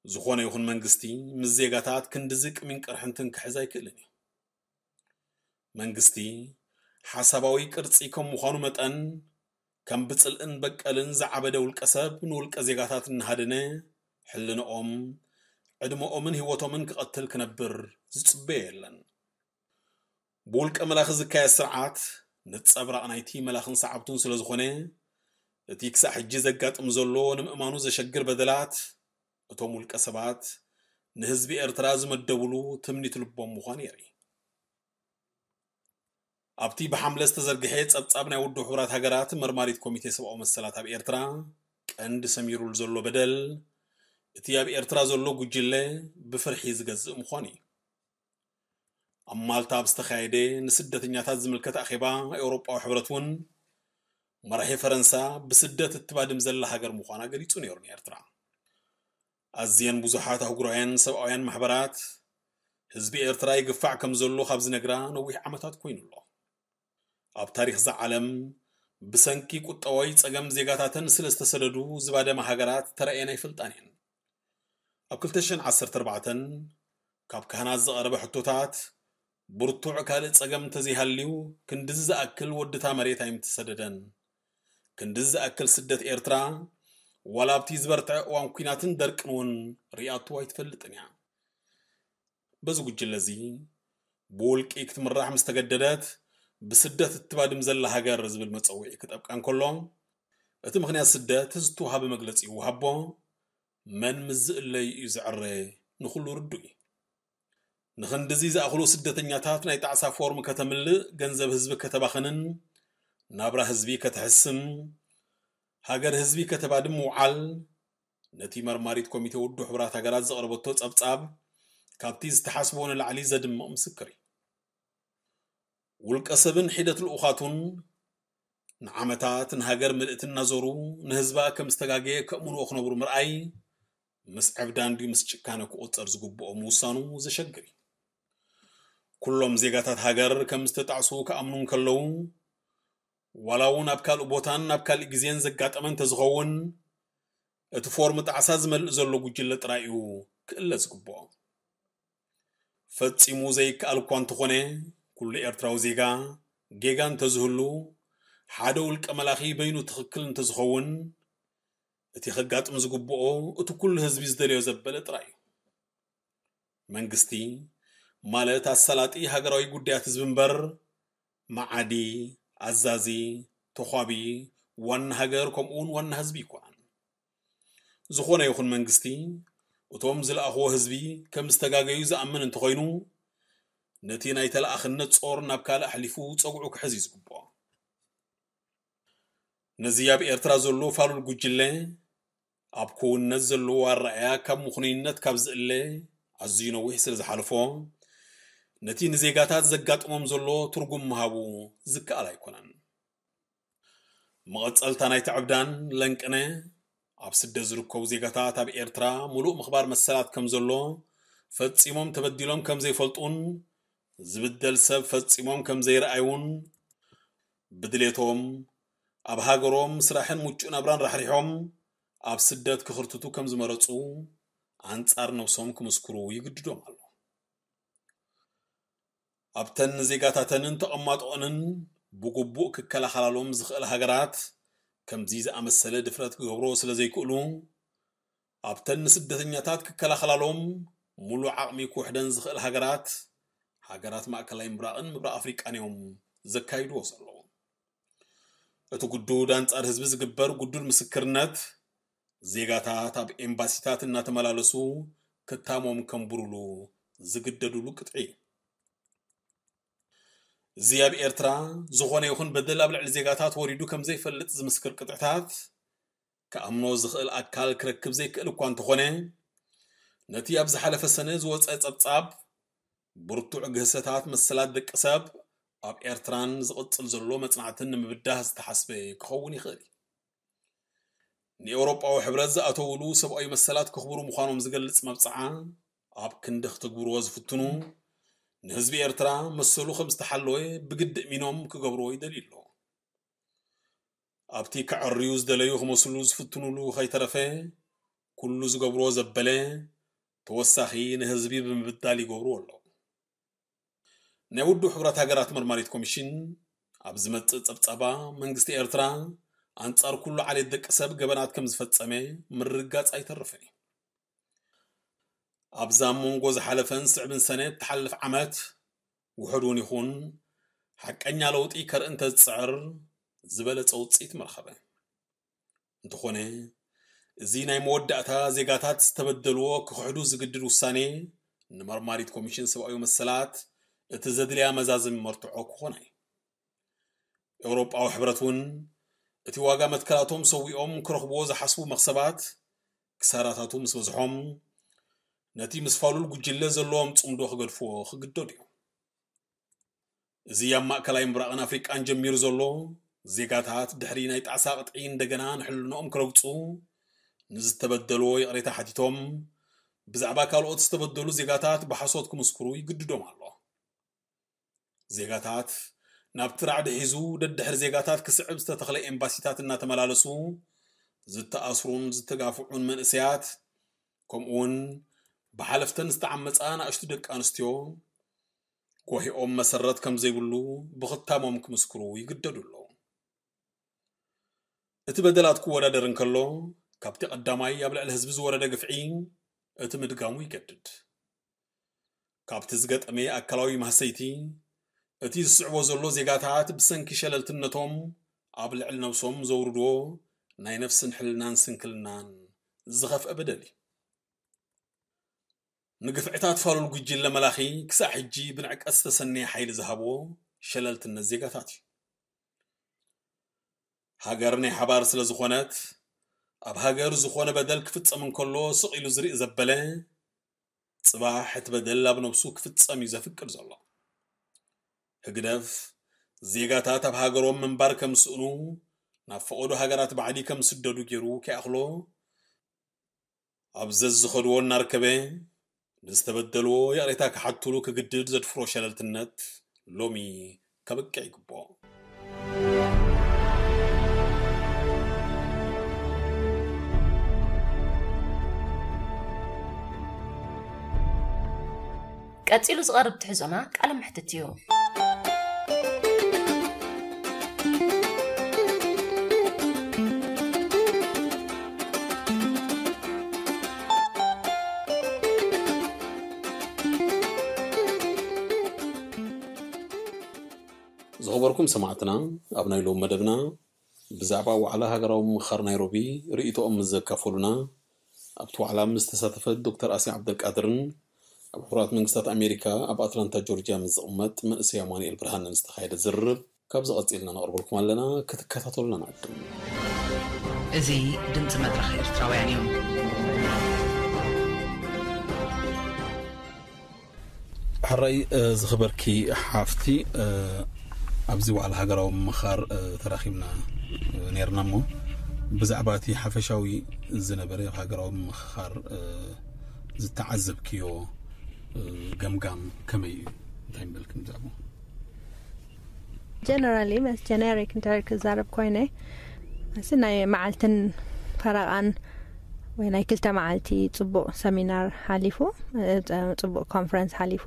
ዝኾነ ይኹን መንግስቲ፣ ምስ ዜጋታት ክንድዚ ቅሚን ቅርሕንትን ክሕዝ ኣይክእልን እዩ። መንግስቲ፣ ሓሳባዊ ቅርጺ ከም ምዃኑ መጠን፣ ከም ብጽልእን በቀልን ዝዓበደ ውልቀ ሰብ ንውልቀ ዜጋታት እናሃደነ፣ ሕልንኦም፣ ዕድመኦምን ህይወቶምን ክቐትል ክነብር ዝጽበዮ የለን። ብውልቀ መላኺ ዝካየድ ስርዓት ነጸብራቕ ናይቲ መላኽን ሰዓብቱን ስለ ዝኾነ፣ እቲ ክሳዕ ሕጂ ዘጋጥም ዘሎ ንምእማኑ ዘሸግር በደላት፣ እቶም ውልቀ ሰባት ንህዝቢ ኤርትራ ዝመደብሉ ትምኒት ልቦም ምዃኑ የርኢ። ኣብቲ ብሓምለ ዝተዘርግሐ ጸብጻብ ናይ ውድብ ሕቡራት ሃገራት መርማሪት ኮሚቴ ሰብኣዊ መሰላት ኣብ ኤርትራ፣ ቀንዲ ሰሚሩሉ ዘሎ በደል፣ እቲ ኣብ ኤርትራ ዘሎ ጉጅለ ብፍርሒ ዝገዝእ ምዃኑ እዩ። ኣብ ማልታ ኣብ ዝተኻየደ ንስደተኛታት ዝምልከት ኣኼባ፣ ኤውሮጳዊ ሕብረት እውን መራሒ ፈረንሳ ብስደት እትባድም ዘላ ሃገር ምዃና ገሊጹ ነይሩ። ንኤርትራ፣ ኣዝየን ብዙሓት ኣህጉራውያን ሰብኣውያን ማሕበራት፣ ህዝቢ ኤርትራ ይግፋዕ ከም ዘሎ ካብ ዝነግራ ነዊሕ ዓመታት ኮይኑ ኣሎ። ኣብ ታሪኽ እዛ ዓለም፣ ብሰንኪ ቁጠባዊ ጸገም ዜጋታተን ስለ ዝተሰደዱ ዝባደማ ሃገራት ተራእየን ኣይፈልጣን እየን። ኣብ ክልተ ሽሕን ዓሰርተ ኣርባዕተን ካብ ካህናት ዝቐረበ ሕቶታት፣ ብርቱዕ ካልእ ጸገም እንተዘይሃልዩ፣ ክንድዚ ዝኣክል ወድታ መሬት ኣይምተሰደደን። ክንድዚ ዝኣክል ስደት ኤርትራ፣ ዋላ ኣብቲ ዝበርትዐ እዋን ኲናትን ደርቅን እውን ርኢኣቶ ኣይትፈልጥን እያ። በዚ ጉጅለ እዚ፣ ብውልቂ ክትምራሕ ምስ ተገደደት፣ ብስደት እትባድም ዘላ ሃገር ዝብል መጸውዒ ክጠብቃ እንከሎ፣ እቲ ምኽንያት ስደት ዝተዋህበ መግለጺ ይወሃቦ፣ መን ምስ ዝእለዩ እዩ ዝዕረ፣ ንኹሉ ርዱእ እዩ። ንኽንድዚ ዝኣኽሉ ስደተኛታት ናይ ጣዕሳ ፎርም ከተምልእ፣ ገንዘብ ህዝቢ ከተባኽንን ናብራ ህዝቢ ከተሕስም፣ ሃገር ህዝቢ ከተባድም ምውዓል፣ ነቲ መርማሪት ኮሚቴ ውድብ ሕቡራት ሃገራት ዘቕረበቶ ጸብጻብ ካብቲ ዝተሓስቦ ንላዕሊ ዘድምቕ ምስክር እዩ። ውልቀ ሰብን ሒደት ልኡኻቱን ንዓመታት ንሃገር ምልእቲ እናዞሩ ንህዝባ ከም ዝተጋገየ ከእምንዎ ክነብሩ ምርኣይ፣ ምስ ዕብዳን ድዩ ምስ ጭካነ ክቑጸር ዝግብኦ ምውሳኑ ዘሸግር እዩ። ኩሎም ዜጋታት ሃገር ከም ዝተጣዕሱ ክኣምኑ እንከለዉ፣ ዋላ እውን ኣብ ካልእ ቦታን ኣብ ካልእ ግዜን ዘጋጠመ እንተዝኸውን፣ እቲ ፎርም ጣዕሳ ዝመልእ ዘሎ ጉጅለ ጥራይ እዩ ክእለ ዝግብኦ። ፈጺሙ ዘይከኣል እኳ እንተኾነ፣ ኩሉ ኤርትራዊ ዜጋ ጌጋ እንተዝህሉ፣ ሓደ ውልቀ መላኺ በይኑ ትኽክል እንተዝኸውን፣ እቲ ከጋጥም ዝግብኦ እቲ ኩሉ ህዝቢ ዝደልዮ ዘበለ ጥራይ እዩ። መንግስቲ ማለት ኣሳላጢ ሃገራዊ ጉዳያት ህዝቢ እምበር፣ መዓዲ፣ ኣዛዚ፣ ተዃቢ፣ ዋና ሃገር ከምኡ እውን ዋና ህዝቢ ኣይኮነን። ዝኾነ ይኹን መንግስቲ፣ እቶም ዝለኣኽዎ ህዝቢ ከም ዝተጋገዩ ዝኣምን እንተኾይኑ፣ ነቲ ናይ ተለኣኽነት ጾር ናብ ካልእ ኣሕሊፉ ጸጉዑ ክሕዝ እዩ ዝግብኦ። ነዚ ኣብ ኤርትራ ዘሎ ፋሉል ጉጅለ፣ ኣብ ክውንነት ዘለዎ ኣረኣእያ ካብ ምኽኑይነት ካብ ዝእለ ኣዝዩ ነዊሕ ስለ ዝሓለፎ፣ ነቲ ንዜጋታት ዘጋጥሞም ዘሎ ትርጉም ምሃቡ ዝከኣል ኣይኮነን። መቐጸልታ ናይቲ ዕብዳን ለንቅነ፣ ኣብ ስደት ዝርከቡ ዜጋታት ኣብ ኤርትራ ምሉእ ምኽባር መሰላት ከም ዘሎ፣ ፈጺሞም ተበዲሎም ከም ዘይፈልጡን ዝብደል ሰብ ፈጺሞም ከም ዘይረኣዩን፣ ብድሌቶም ኣብ ሃገሮም ስራሕን ምቹእ ናብራን ራሕሪሖም ኣብ ስደት ክኽርትቱ ከም ዝመረጹ ኣንጻር ነብሶም ክምስክሩ ይግድዶም ኣሎ። ኣብተን ንዜጋታተንን ተቐማጦኦንን ብግቡእ ክከላኸላሎም ዝኽእል ሃገራት ከምዚ ዝኣመሰለ ድፍረት ክገብሮ ስለ ዘይክእሉ፣ ኣብተን ንስደተኛታት ክከላኸላሎም ሙሉእ ዓቕሚ ክውሕደን ዝኽእል ሃገራት፣ ሃገራት ማእከላይ ምብራቕን ምብራቕ ኣፍሪቃን እዮም ዘካይድዎ ዘለዉ። እቲ ግዱድ ኣንጻር ህዝቢ ዝግበር ግዱድ ምስክርነት፣ ዜጋታት ኣብ ኤምባሲታት እናተመላለሱ ክታሞም ከንብሩሉ ዝግደዱሉ ቅጥዒ እዩ። እዚ ኣብ ኤርትራ ዝኾነ ይኹን በደል ኣብ ልዕሊ ዜጋታት ወሪዱ ከም ዘይፈልጥ ዝምስክር ቅጥዕታት፣ ክኣምኖ ዝኽእል ኣካል ክረክብ ዘይክእል እኳ እንተኾነ፣ ነቲ ኣብ ዝሓለፈ ሰነ ዝወጸ ጸብጻብ፣ ብርቱዕ ግህሰታት መሰላት ደቂ ሰብ ኣብ ኤርትራን ዝቕጽል ዘሎ መጽናዕትን ንምብዳህ ዝተሓስበ ክኸውን ይኽእል እዩ። ንኤውሮጳዊ ሕብረት ዝኣተውሉ ሰብኣዊ መሰላት ከኽብሩ ምዃኖም ዝገልጽ መብጽዓ ኣብ ክንዲ ክትግብርዎ ዝፍትኑ፣ ንህዝቢ ኤርትራ መሰሉ ከም ዝተሓለወ ብግዲ እሚኖም ክገብርዎ ይደልዩ ኣለዉ። ኣብቲ ከዐርዩ ዝደለዩ ክመስሉ ዝፍትኑሉ ከይተረፈ፣ ኩሉ ዝገብርዎ ዘበለ ተወሳኺ ንህዝቢ ብምብዳል ይገብርዎ ኣለዉ። ናይ ውድብ ሕቡራት ሃገራት መርማሪት ኮሚሽን ኣብ ዝመጽእ ጸብጻባ፣ መንግስቲ ኤርትራ ኣንጻር ኩሉ ዓሌት ደቂ ሰብ ገበናት ከም ዝፈጸመ ምርግጋጽ ኣይተርፍን እዩ። ኣብዛ ኣብ መንጎ ዝሓለፈን ስዕብን ሰነ እትሓልፍ ዓመት፣ ውሑድ እውን ይኹን ሓቀኛ ለውጢ ከርኢ እንተዝጽዕር፣ ዝበለጸ ውጽኢት መርኸበ። እንተኾነ፣ እዚ ናይ መወዳእታ ዜጋታት ዝተበደልዎ ክኽሕዱ ዝግድድ ውሳኔ፣ ንመርማሪት ኮሚሽን ሰብኣዊ መሰላት እቲ ዘድልያ መዛዝም መርትዖ ክኾና እዩ። ኤውሮጳዊ ሕብረት እውን፣ እቲ ዋጋ መትከላቶም ሰዊኦም ክረኽብዎ ዝሓስቡ መኽሰባት፣ ክሳራታቱ ምስ በዝሖም፣ ነቲ ምስ ፋሉል ጉጅለ ዘለዎም ጽምዶ ክገድፍዎ ክግደዱ እዮም። እዚ ኣብ ማእከላይ ምብራቕን ኣፍሪቃን ጀሚሩ ዘሎ፣ ዜጋታት ድሕሪ ናይ ጣዕሳ ቅጥዒ እንደገና ንሕልንኦም ክረግጹ፣ ንዝተበደልዎ ይቕሬታ ሓቲቶም፣ ብዛዕባ ካልኦት ዝተበደሉ ዜጋታት ብሓሶት ክምስክሩ ይግድዶም ኣሎ። ዜጋታት ናብቲ ራዕዲ ሒዙ፣ ደድሕሪ ዜጋታት ክስዕብ ዝተተኽለ ኤምባሲታት እናተመላለሱ ዝተኣስሩን ዝተጋፍዑን መንእሰያት፣ ከምኡውን ብሓለፍተን ዝተዓመጻ ንኣሽቱ ደቂ ኣንስትዮ፣ ጎሂኦም መሰረት ከም ዘይብሉ ብኽታሞም ክምስክሩ ይግደዱ ኣለዉ። እቲ በደላት ክወዳደር እንከሎ፣ ካብቲ ቀዳማይ ኣብ ልዕሊ ህዝቢ ዝወረደ ግፍዒ እቲ ምድጋሙ ይገድድ። ካብቲ ዝገጠመ ኣካላዊ ማህሰይቲ፣ እቲ ዝስዕቦ ዘሎ ዜጋታት ብሰንኪ ሸለልትነቶም ኣብ ልዕሊ ነብሶም ዘውርድዎ ናይ ነፍስን ሕልናን ስንክልናን ዝኸፍአ በደል እዩ። ንግፍዕታት ፋሉል ጉጅለ መላኺ ክሳዕ ሕጂ ብንዕቀት ዝተሰነየ ሓይሊ ዝሃብዎ ሸለልትነት ዜጋታት እዩ። ሃገር ናይ ሓባር ስለ ዝኾነት፣ ኣብ ሃገር ዝኾነ በደል ክፍጸም እንከሎ ስቕ ኢሉ ዝርኢ ዘበለ፣ ጽባሕ እቲ በደል ኣብ ነብሱ ክፍጸም እዩ ዘፍቅድ ዘሎ። ህግደፍ፣ ዜጋታት ኣብ ሃገሮም ምንባር ከም ዝስእኑ፣ ናብ ፈቐዶ ሃገራት ባዕዲ ከም ዝስደዱ ገይሩ ከይኣኽሎ፣ ኣብ ዘዝኸድዎ እናርከበ፣ ንዝተበደልዎ ይቕሬታ ክሓትሉ ክግድድ ዘድፍሮ ሸለልትነት ሎሚ ከብቅዕ ይግብኦ። ቀጺሉ ዝቐርብ ትሕዞና ቃለ መሕትት እዩ። ዝኸበርኩም ሰማዕትና፣ ኣብ ናይ ሎም መደብና ብዛዕባ ዋዕላ ሃገራዊ ምምኽኻር ናይሮቢ ርእይቶኦም ምስ ዘካፈሉና፣ ኣብቲ ዋዕላ ምስ ተሳተፈት ዶክተር ኣስያ ዓብደልቃድርን ኣብ ሕቡራት መንግስታት ኣሜሪካ ኣብ ኣትላንታ ጆርጅያ ምስ ዝቕመጥ መንእሰይ ኣማኑኤል ብርሃንን ዝተኻየደ ዝርርብ ካብዚ ቀጺልና ነቕርበልኩም ኣለና፣ ክትከታተሉና ንዕድም። እዚ ድምፂ መድረኽ ኤርትራውያን እዩ። ሕራይ፣ እ፣ ዝኽበርኪ ሓፍቲ፣ እ፣ ኣብዚ ዋዕላ ሃገራዊ ምምኻር፣ እ፣ ተራኺብና፣ እ፣ ነይርና እሞ፣ ብዛዕባ እቲ ሓፈሻዊ ዝነበረ ኣብ ሃገራዊ ምምኻር፣ እ፣ ዝተዓዘብክዮ፣ እ፣ ገምጋም ከመይ እዩ? እንታይ ምበልክን ብዛዕባኡ? ጀነራሊ፣ መስ ጀነሪክ እንተ ክዛረብ ኮይነ፣ እዚ ናይ መዓልትን ፈረቓን ወይ ናይ ክልተ መዓልቲ ጽቡቕ ሰሚናር ሓሊፉ፣ እ፣ ጸ-፣ ጽቡቕ ኮንፈረንስ ሓሊፉ፣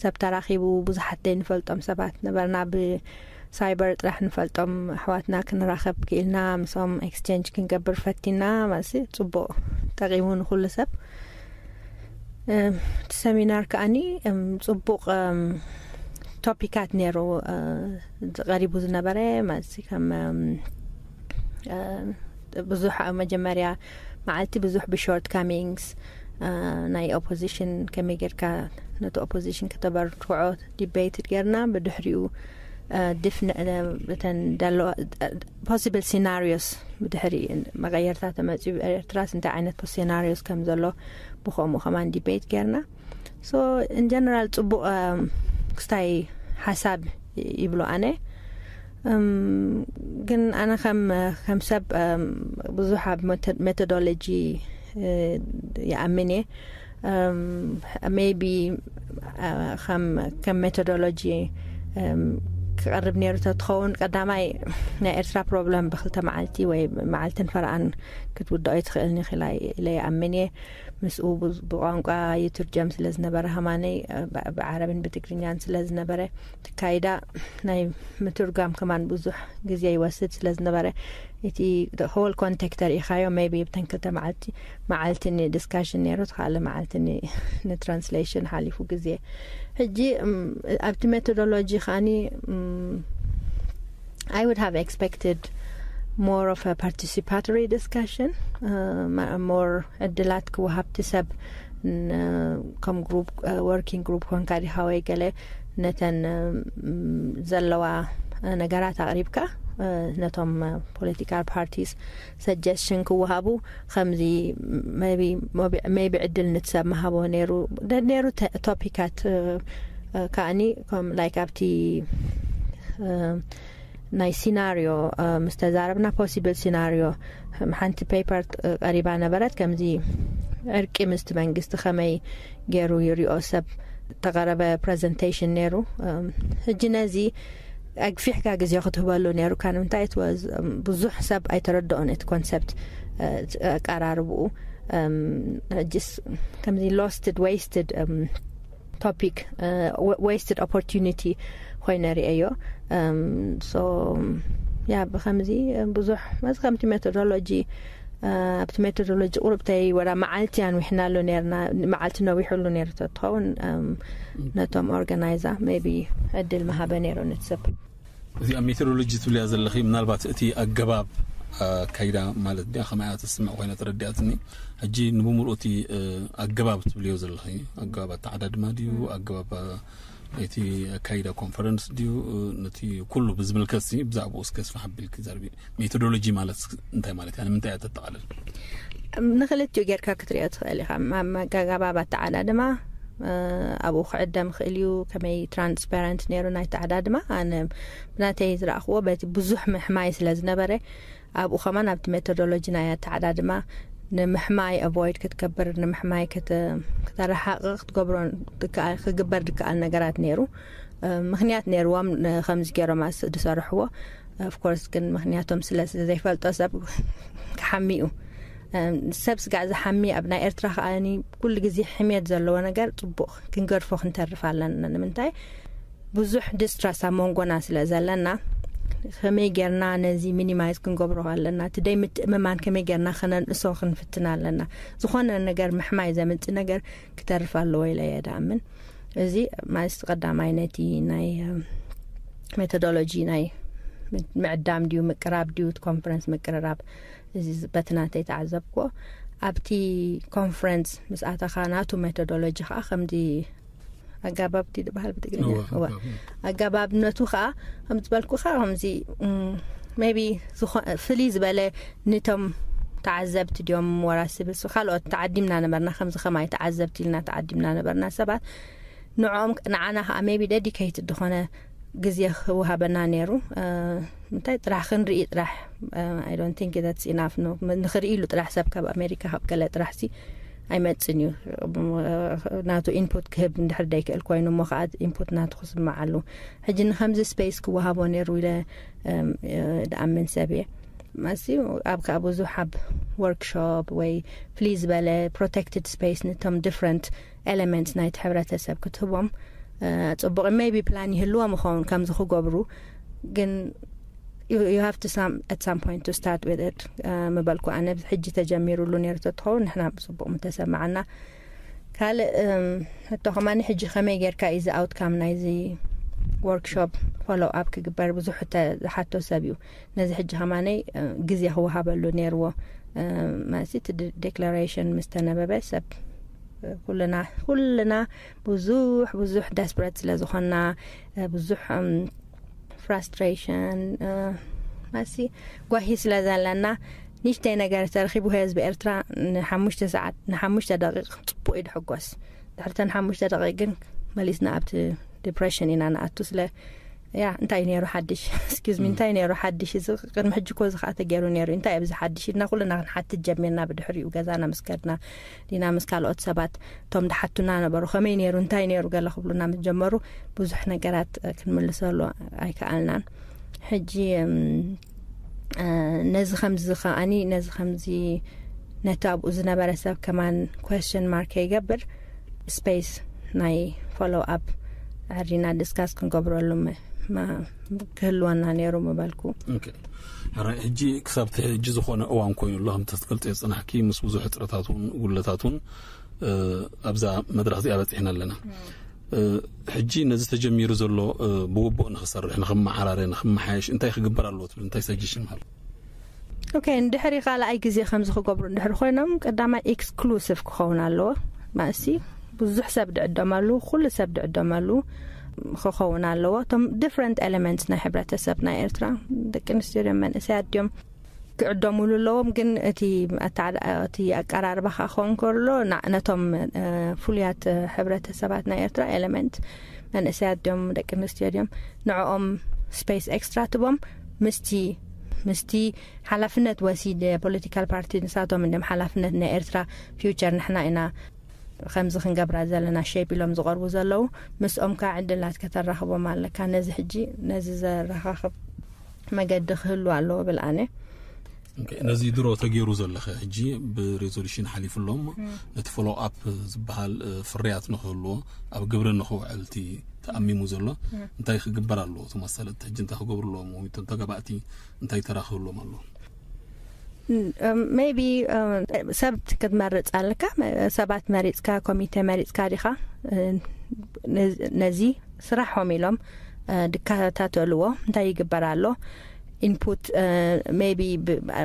ሰብ ተራኺቡ፣ ብዙሓት ዘይንፈልጦም ሰባት ነበርና። ብሳይበር ጥራሕ ንፈልጦም ኣሕዋትና ክንራኸብ ክኢልና፣ ምስኦም ኤክስቼንጅ ክንገብር ፈቲና። ማለት ጽቡቕ ጠቒሙ ንኹሉ ሰብ። እም፣ እቲ ሰሚናር ከኣኒ፣ እም፣ ጽቡቕ፣ እም፣ ቶፒካት ነይሩ፣ እ፣ ቀሪቡ ዝነበረ። ማለት ከም፣ እም፣ እ፣ ብዙሕ ኣብ መጀመርያ መዓልቲ ብዙሕ ብሾርት ካሚንግስ፣ እ፣ ናይ ኦፖዚሽን ከመይ ጌርካ ነቲ ኦፖዚሽን ከተበርትዖ ዲቤት ጌርና። ብድሕሪኡ፣ እ፣ ድፍነ-፣ እ፣ እተን ደለዋ፣ እ፣ ፖሲብል ሲናሪዮስ ብድሕሪ መቐየርታ ተመፅኡ ኤርትራስ እንታይ ዓይነት ፖ-፣ ሲናሪዮስ ከም ዘሎ ብኸምኡ ከማን ዲቤት ጌርና። ሶ፣ ኢን ጀነራል ጽቡቕ፣ እም፣ ክስታይ ሓሳብ ይብሎ ኣነ። እም፣ ግን ኣነ ከም፣ ከም ሰብ፣ እም፣ ብዙሕ ኣብ ሜተ-፣ ሜቶዶሎጂ፣ እ፣ ይኣምን እየ። እም፣ ሜይቢ፣ እ፣ ከም፣ ከም ሜቶዶሎጂ፣ እም፣ ክቐርብ ነይሩ ተትኸውን፣ ቀዳማይ ናይ ኤርትራ ፕሮብለም ብክልተ መዓልቲ ወይ መዓልትን ፈረቓን ክትውድኦ ይትኽእል ኢኺ ኢለ ይኣምን እየ። ምስኡ ብ- ብቋንቋ ይትርጀም ስለ ዝነበረ፣ ሃማነይ ብ- ብዓረብን ብትግርኛን ስለ ዝነበረ፣ ትካይዳ ናይ ምትርጓም ከማን ብዙሕ ግዜ ይወስድ ስለ ዝነበረ፣ እቲ ሆል ኮንቴክስት ተሪኢኻዮ፣ maybe ብተን ክልተ መዓልቲ መዓልቲ ንዲስካሽን ነይሩ፣ እቲ ካልእ መዓልቲ ንትራንስሌሽን ሓሊፉ ግዜ። ሕጂ ኣብቲ ሜቶዶሎጂ ከዓኒ I would have expected more of a participatory discussion, more ዕድላት ክወሃብቲ ሰብ ከም ግሩፕ፣ ወርኪንግ ግሩፕ ኮንካ ዲኻ ወይ ገለ ነተን ዘለዋ ነገራት ኣቕሪብካ ነቶም ፖለቲካል ፓርቲስ ሰጀስሽን ክወሃቡ፣ ከምዚ maybe ዕድል ንትሰብ ምሃቦ ነይሩ። ነይሩ ቶፒካት ከዓኒ ላይክ ኣብቲ ናይ ሲናሪዮ ምስ ተዛረብና፣ ፖሲብል ሲናሪዮ ሓንቲ ፔፐር ቀሪባ ነበረት። ከምዚ ዕርቂ ምስቲ መንግስቲ ከመይ ገይሩ ይሪኦ ሰብ ተቐረበ ፕሬዘንቴሽን ነይሩ። ሕጂ ነዚ ኣግፊሕካ ግዜ ክትህበሉ ነይሩካ። ንምንታይ ብዙሕ ሰብ ኣይተረድኦን እቲ ኮንሰፕት ኣቀራርብኡ። ሕጂስ ከምዚ ሎስትድ ዌስትድ ቶፒክ፣ ዌስትድ ኦፖርቱኒቲ ኮይነ ርእየዮ። ሶ ያ ብከምዚ ብዙሕ መዚ ከምቲ ሜቶዶሎጂ ኣብቲ ሜቶዶሎጂ ቁርብተይ ወላ መዓልቲ ኣንዊሕናሉ ነርና፣ መዓልቲ ነዊሕሉ ነሩ ተትኸውን ነቶም ኦርጋናይዛ ቢ ዕድል መሃበ ነሩ ንትስብ። እዚኣ ሜቶዶሎጂ ትብልያ ዘለኺ ምናልባት እቲ ኣገባብ ካይዳ ማለት ዲያ ከማያ ትስምዕ ኮይና ተረዲኣትኒ። ሕጂ ንብምልኡ እቲ ኣገባብ ትብልዮ ዘለኺ ኣገባብ ኣተዓዳድማ ድዩ ኣገባብ እቲ ኣካይዳ ኮንፈረንስ ድዩ ነቲ ኩሉ ብዝምልከት ሲ ብዛዕባኡ እስከ ስፋሕ ኣቢልኪ ዘርቢ። ሜቶዶሎጂ ማለት እንታይ ማለት እያ? ንምንታይ እያ ተጠቓልል? ንክልቲኡ ጌርካ ክትሪኦ ትኽእል ኢኻ። መጋጋባብ ኣተዓዳድማ ኣብኡ ክዕደም ክእል እዩ። ከመይ ትራንስፓረንት ነይሩ ናይ ተዓዳድማ? ኣነ ብናተይ ዝረእኽዎ በቲ ብዙሕ ምሕማይ ስለ ዝነበረ ኣብኡ ከማን ኣብቲ ሜቶዶሎጂ ናይ ኣተዓዳድማ ንምሕማይ ኣቮይድ ክትገብር ንምሕማይ ከተረሓቕ ክትገብሮ ክግበር ድከኣል ነገራት ነይሩ። ምክንያት ነይርዎም ከምዚ ገይሮም ዝሰርሕዎ። ኦፍኮርስ ግን ምክንያቶም ስለ ዘይፈልጦ ሰብ ክሓሚ እዩ። ሰብ ስጋዕ ዝሓሚ ኣብ ናይ ኤርትራ ከዓኒ ኩሉ ግዜ ሕምየት ዘለዎ ነገር ጽቡቕ ክንገድፎ ክንተርፍ ኣለና። ንምንታይ ብዙሕ ዲስትራስ ኣብ መንጎና ስለ ዘለና ከመይ ጌርና ነዚ ሚኒማይዝ ክንገብሮ ኣለና። እቲ ደይ ምትእምማን ከመይ ጌርና ከነንእሶ ክንፍትን ኣለና። ዝኾነ ነገር ምሕማይ ዘምጽእ ነገር ክተርፍ ኣለዎ ኢለ እየ ድኣምን። እዚ ማለት ቀዳማይ ነቲ ናይ ሜቶዶሎጂ ናይ ምዕዳም ድዩ ምቅራብ ድዩ እቲ ኮንፈረንስ ምቅርራብ እዚ በቲ ናተይ ተዓዘብክዎ። ኣብቲ ኮንፈረንስ ምስ ኣተኻ ናቱ ሜቶዶሎጂ ከዓ ከምዚ ኣጋባብቲ ዝበሃል ብትግርኛ ኣጋባብነቱ ከዓ ከም ዝበልኩ ከዓ ከምዚ ቢ ፍልይ ዝበለ ንቶም ተዓዘብቲ ድዮም ወራሲ ብስ ካልኦት ተዓዲምና ነበርና። ከምዚ ከማይ ተዓዘብቲ ኢልና ተዓዲምና ነበርና ሰባት ንዕኦም ንዓና ከዓ ቢ ደዲኬይት ዝኾነ ግዜ ክወሃበና ነይሩ። እንታይ ጥራሕ ክንርኢ ጥራሕ I don't think that's enough ንክርኢ ኢሉ ጥራሕ ሰብ ካብ ኣሜሪካ ካብ ገለ ጥራሕ ሲ ኣይመፅን እዩ። ናቱ ኢንፑት ክህብ እንድሕር ደይክእል ኮይኑ እሞ ከዓ ኢንፑት ናቱ ክስማዓሉ ሕጂ ንከምዚ ስፔስ ክወሃቦ ነይሩ ኢለ ድኣምን ሰብ እየ። ማሲ ኣብ ከዓ ብዙሕ ኣብ ወርክሾፕ ወይ ፍሊ ዝበለ ፕሮቴክትድ ስፔስ ንቶም ዲፍረንት ኤሌመንትስ ናይቲ ሕብረተሰብ ክትህቦም ፅቡቕ maybe ፕላን ይህልዎም ይኸውን ከምዚ ክገብሩ ግን you have to some at some point to start with it ምበልኩ ኣነ ሕጂ ተጀሚሩሉ ነይሩ ተትኸውን ንሕና ብፅቡቕ ምተሰማዓና። ካልእ ሕቶ ከማኒ ሕጂ ከመይ ጌርካ እዩ እዚ ኣውትካም ናይዚ ወርክሾፕ ፎሎው ኣፕ ክግበር ብዙሕ ዝሓቶ ሰብ እዩ። ነዚ ሕጂ ከማነይ ግዜ ክወሃበሉ ነይርዎ። ማለት እቲ ዴክላሬሽን ምስ ተነበበ ሰብ ኩልና ኩልና ብዙሕ ብዙሕ ደስፕረት ስለ ዝኾንና ብዙሕ ፍራስትሬሽን ማሲ ጓሂ ስለ ዘለና ንሽተይ ነገር ተረኺቡ ህዝቢ ኤርትራ ንሓሙሽተ ሰዓት ንሓሙሽተ ደቂቕ ፅቡቅ እዩ ድሕጎስ። ድሕርተን ሓሙሽተ ደቂቕ ግን መሊስና ኣብቲ ዲፕሬሽን ኢና ንኣቱ ስለ ያ እንታይ ነይሩ ሓድሽ? Excuse me፣ እንታይ ነይሩ ሓድሽ? እዚ ቅድሚ ሕጂ እኮ እዚ ከዓ ተገይሩ ነይሩ፣ እንታይ ኣብዚ ሓድሽ ኢልና ኩልና ክንሓትት ጀሚርና። ብድሕሪኡ ገዛና ምስ ከድና ዲና ምስ ካልኦት ሰባት፣ እቶም ድሓቱና ነበሩ፣ ከመይ ነይሩ፣ እንታይ ነይሩ፣ ገለ ክብሉና ምስ ጀመሩ ብዙሕ ነገራት ክንምልሰሉ ኣይከኣልናን። ሕጂ ነዚ ከምዚ ከዓኒ ነዚ ከምዚ ነቲ ኣብኡ ዝነበረ ሰብ ከማን question mark ይገብር፣ space ናይ follow up ኣሪና discuss ክንገብረሉ ክህልወና ነይሩ ምበልኩ። ሕራይ ሕጂ ክሳብ ሕጂ ዝኾነ እዋን ኮይኑ ኣሎ። ከምቲ ትገልጽ የጽናሕኪ ምስ ብዙሕ ሕፅረታት እውን ጉለታት እውን ኣብዛ መድረኽ እዚኣ በፂሕና ኣለና። ሕጂ ነዚ ተጀሚሩ ዘሎ ብውቡእ ንክሰርሕ፣ ንክመዓራረ፣ ንክመሓየሽ እንታይ ክግበር ኣለዎ ትብል? እንታይ suggestion ኣሎ? ኦኬ፣ እንድሕሪ ካልኣይ ግዜ ከምዚ ክገብሩ እንድሕሪ ኮይኖም ቀዳማይ exclusive ክኸውን ኣለዎ። ማእሲ ብዙሕ ሰብ ድዕደመሉ፣ ኩሉ ሰብ ድዕደመሉ ክኸውን ኣለዎ። እቶም different elements ናይ ሕብረተሰብ ናይ ኤርትራ ደቂ ኣንስትዮ ድዮም መንእሰያት ድዮም ክዕደሙሉ ኣለዎም። ግን እቲ ኣቃራርባ ከዓ ክኸውን ከሎ ነቶም ፍሉያት ሕብረተሰባት ናይ ኤርትራ ኤለመንት መንእሰያት ድዮም ደቂ ኣንስትዮ ድዮም ንዕኦም space extra ትቦም ምስቲ ምስቲ ሓላፍነት ወሲድ ፖለቲካል ፓርቲ ንሳቶም እንድም ሓላፍነት ናይ ኤርትራ future ንሕና ኢና ከምዚ ክንገብራ ዘለና shape ኢሎም ዝቐርቡ ዘለዉ ምስኦም ከዓ ዕድላት ከተራኽቦም ኣለካ። ነዚ ሕጂ ነዚ ዘራኻኽብ መገዲ ክህሉ ኣለዎ ብል ኣነ። ነዚ ድሮ ተገይሩ ዘለኸ ሕጂ ብሬዞሉሽን ሓሊፉሎም ነቲ follow up ዝበሃል ፍርያት ንክህልዎ ኣብ ግብሪ ንክውዕል እቲ ተኣሚሙ ዘሎ እንታይ ክግበር ኣለዎ? እቶም ኣሳለጥቲ ሕጂ እንታይ ክገብሩ ኣለዎም? ወይ እቶም ተጋባእቲ እንታይ ተራ ክህልዎም ኣለዎ? maybe ሰብ ክትመርፅ ኣለካ። ሰባት መሪፅካ፣ ኮሚቴ መሪፅካ ዲኻ ነዚ ስራሖም ኢሎም ድከታተልዎ እንታይ ይግበር ኣሎ? Input maybe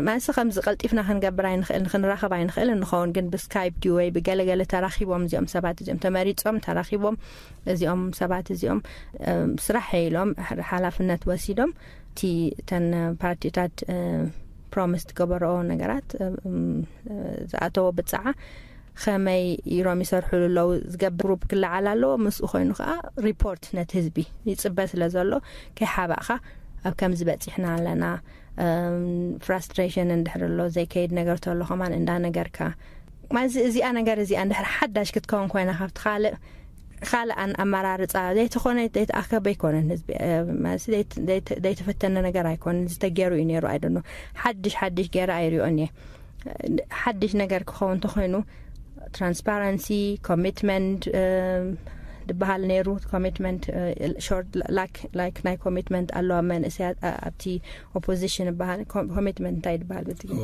ማለትሲ ከምዚ ቀልጢፍና ክንገብር ኣይንኽእል፣ ክንራኸብ ኣይንኽእል እንኸውን፣ ግን ብስካይፕ ድዩ ወይ ብገለገለ ተራኺቦም እዚኦም ሰባት እዚኦም ተመሪፆም ተራኺቦም እዚኦም ሰባት እዚኦም ስራሕ ኢሎም ሓላፍነት ወሲዶም እቲ ተን ፓርቲታት ፕሮሚስ ትገበረኦ ነገራት ዝኣተዎ ብፅዓ ከመይ ኢሮም ይሰርሕሉ ኣለዉ ዝገብር ግሩፕ ክለዓል ኣለዎ። ምስኡ ኮይኑ ከዓ ሪፖርት ነቲ ህዝቢ ይፅበ ስለ ዘሎ ከይሓባእካ ኣብ ከምዚ በፂሕና ኣለና። ፍራስትሬሽን እንድሕር ኣሎ ዘይከይድ ነገር ተሎ ከማን እንዳነገርካ ማዚ እዚኣ ነገር እዚኣ እንድሕር ሓዳሽ ክትከውን ኮይና ካብቲ ካልእ ካልኣን ኣመራርፃ ዘይተኾነ ዘይተኣከበ ኣይኮነን። ህዝቢ ዘይተፈተነ ነገር ኣይኮነን። ዝተገይሩ እዩ ነይሩ ኣይደኖ ሓድሽ ሓድሽ ገይረ ኣይሪኦን እየ። ሓድሽ ነገር ክኸውን እንተኮይኑ ትራንስፓረንሲ ኮሚትመንት ዝበሃል ነይሩ። ኮሚትመንት ሾርት ላይክ ናይ ኮሚትመንት ኣለዋ መንእሰያት ኣብቲ ኦፖዚሽን ይበሃል። ኮሚትመንት እንታይ ይበሃል ብትግርኛ?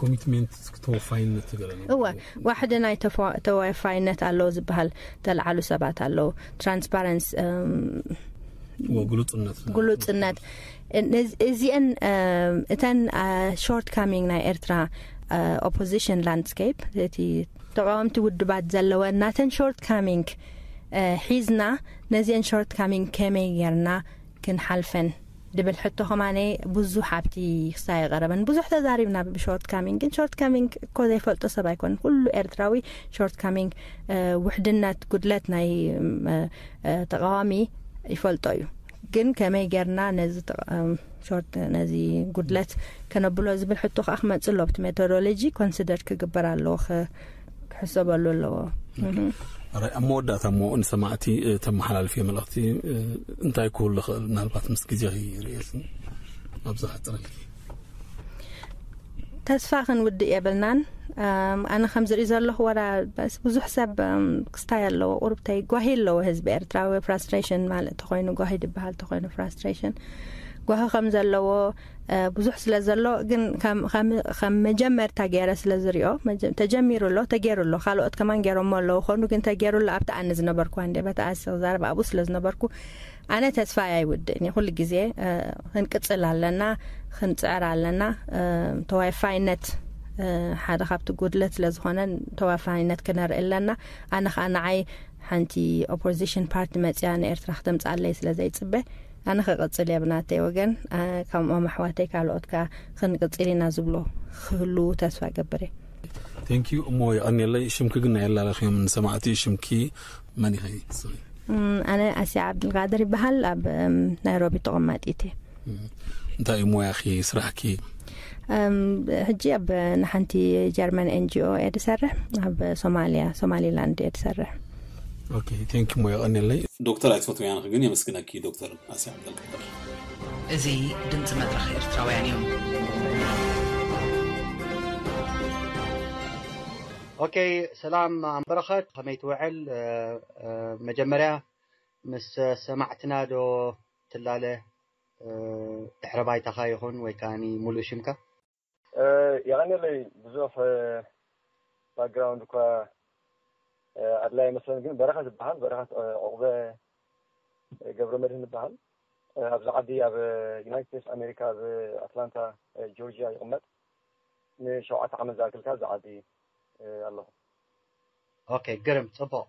ኮሚትመንት ተወፋይነት ገለ ነው። እወ ዋሕዲ ናይ ተወፋይነት ኣለዉ ዝበሃል ተለዓሉ ሰባት ኣለዉ። ትራንስፓረንስ ግሉፅነት ግሉፅነት እዚአን እተን ሾርት ካሚንግ ናይ ኤርትራ ኦፖዚሽን ላንድስኬፕ እቲ ተቃወምቲ ውድባት ዘለወን ናተን ሾርት ካሚንግ ሒዝና ነዚአን ሾርት ካሚንግ ከመይ ጌርና ክንሓልፈን ድብል ሕቶ ከማነ ብዙሕ ኣብቲ ክሳይ ቀረበን ብዙሕ ተዛሪብና ብሾርት ካሚንግ። ግን ሾርት ካሚንግ እኮ ዘይፈልጦ ሰብ ኣይኮን። ኩሉ ኤርትራዊ ሾርት ካሚንግ ውሕድነት ጉድለት ናይ ተቃዋሚ ይፈልጦ እዩ። ግን ከመይ ጌርና ነዚ ሾርት ነዚ ጉድለት ከነብሎ ዝብል ሕቶ ከዓ ክመፅእ ኣሎ። ኣብቲ ሜቶዶሎጂ ኮንሲደር ክግበር ኣለዎ፣ ክሕሰበሉ ኣለዎ። ኣብ መወዳእታ እሞ ንሰማዕቲ ተመሓላልፍዮ መልእኽቲ እንታይ ክህሉ ይኽእል? ምናልባት ምስ ግዜ ይርእየስ ኣብዛ ሓፅረ ተስፋ ክንውድእ የብልናን። ኣነ ከም ዝርኢ ዘለኹ ወላ ብዙሕ ሰብ ክስታይ ኣለዎ፣ ቁርብተይ ጓሂ ኣለዎ። ህዝቢ ኤርትራዊ ፍራስትሬሽን ማለት ተኮይኑ ጓሂ ዝበሃል ተኮይኑ ፍራስትሬሽን ጓሂ ከም ዘለዎ ብዙሕ ስለ ዘሎ ግን ከም መጀመርታ ገይረ ስለ ዝሪኦ ተጀሚሩ ኣሎ፣ ተገይሩ ኣሎ። ካልኦት ከማን ገይሮሞ ኣለዉ ኮኑ ግን ተገይሩ ኣሎ። ኣብቲ ኣነ ዝነበርኩ እንደ በታ ኣስቕ ዛረብ ኣብኡ ስለ ዝነበርኩ ኣነ ተስፋ ኣይውድእን እየ። ኩሉ ግዜ ክንቅፅል ኣለና፣ ክንፅዕር ኣለና። ተዋፋይነት ሓደ ካብቲ ጉድለት ስለ ዝኾነ ተዋፋይነት ክነርኢ ኣለና። ኣነ ከዓ ንዓይ ሓንቲ ኦፖዚሽን ፓርቲ መፅያ ንኤርትራ ክተምፅኣለይ ስለ ዘይፅበ ኣነ ክቕፅል እየ ብናተይ ወገን። ከምኦም ኣሕዋተይ ካልኦት ከዓ ክንቅፅል ኢና ዝብሎ ክህሉ ተስፋ ገብር እየ። ቴንክ ዩ እሞ የቐንየለይ። ሽምኪ ግን ናይ ኣላለኽዮም ንሰማዕቲ ሽምኪ መን ኢኸ? ኣነ ኣስያ ዓብድልቃድር ይበሃል። ኣብ ናይሮቢ ተቐማጢት እየ። እንታይ እዩ ሞያኺ፣ ስራሕኪ? ሕጂ ኣብ ንሓንቲ ጀርመን ኤንጂኦ እየ ድሰርሕ። ኣብ ሶማሊያ፣ ሶማሊላንድ እየ ድሰርሕ። ኦኬ፣ ቴንክ ዩ ሞያ ቀኒለይ። ዶክተር ኣይትፈትውያን ግን የመስግነኪ ዶክተር ኣስያ ዓብደልቃድር። እዚ ድምፂ መድረኽ ኤርትራውያን እዩ። ኦኬ፣ ሰላም ኣንበረኸት፣ ከመይ ትውዕል? መጀመርያ ምስ ሰማዕትና ዶ ትላለ? ድሕረ ባይታኻ ይኹን ወይ ከዓኒ ሙሉእ ሽምካ? የቐንየለይ። ብዙሕ ባክግራውንድ እኳ ኣድላይ ኣይመስለን፣ ግን በረኸት ዝበሃል፣ በረኸት ዑቕበ ገብረ መድህን ዝበሃል፣ ኣብዚ ዓዲ ኣብ ዩናይትድ ስቴትስ ኣሜሪካ ኣብ ኣትላንታ ጆርጂያ ይቕመጥ። ንሸውዓተ ዓመት ዝኣክል ካብ ዝዓዲ ኣለኹ። ኦኬ፣ ግርም፣ ጽቡቕ።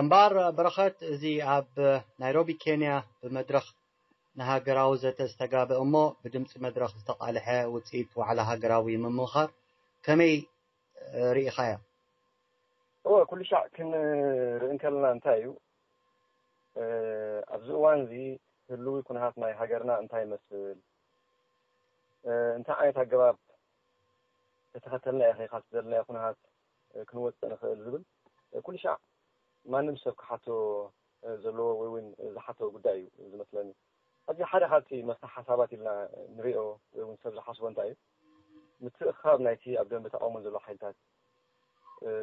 እምበኣር በረኸት፣ እዚ ኣብ ናይሮቢ ኬንያ ብመድረኽ ንሃገራዊ ዘተ ዝተጋበ እሞ ብድምፂ መድረኽ ዝተቓልሐ ውፅኢት ዋዕላ ሃገራዊ ምምኻር ከመይ ርኢኻዮ? እወ፣ ኩሉ ሻዕ ክንርኢ እንከለና እንታይ እዩ ኣብዚ እዋን እዚ ህልዊ ኩነታት ናይ ሃገርና እንታይ ይመስል፣ እንታይ ዓይነት ኣገባብ ተተኸተልና ኢኻ ካብቲ ዘለናዮ ኩነታት ክንወፅእ ንኽእል ዝብል ኩሉ ሻዕ ማንም ሰብ ክሓቶ ዘለዎ ወይ እውን ዝሓቶ ጉዳይ እዩ ዝመስለኒ። ኣብዚ ሓደ ካብቲ መፍትሒ ሓሳባት ኢልና ንሪኦ ወይ እውን ሰብ ዝሓስቦ እንታይ እዩ፣ ምትእኽኻብ ናይቲ ኣብ ደንበ ተቃውሞ ዘሎ ሓይልታት።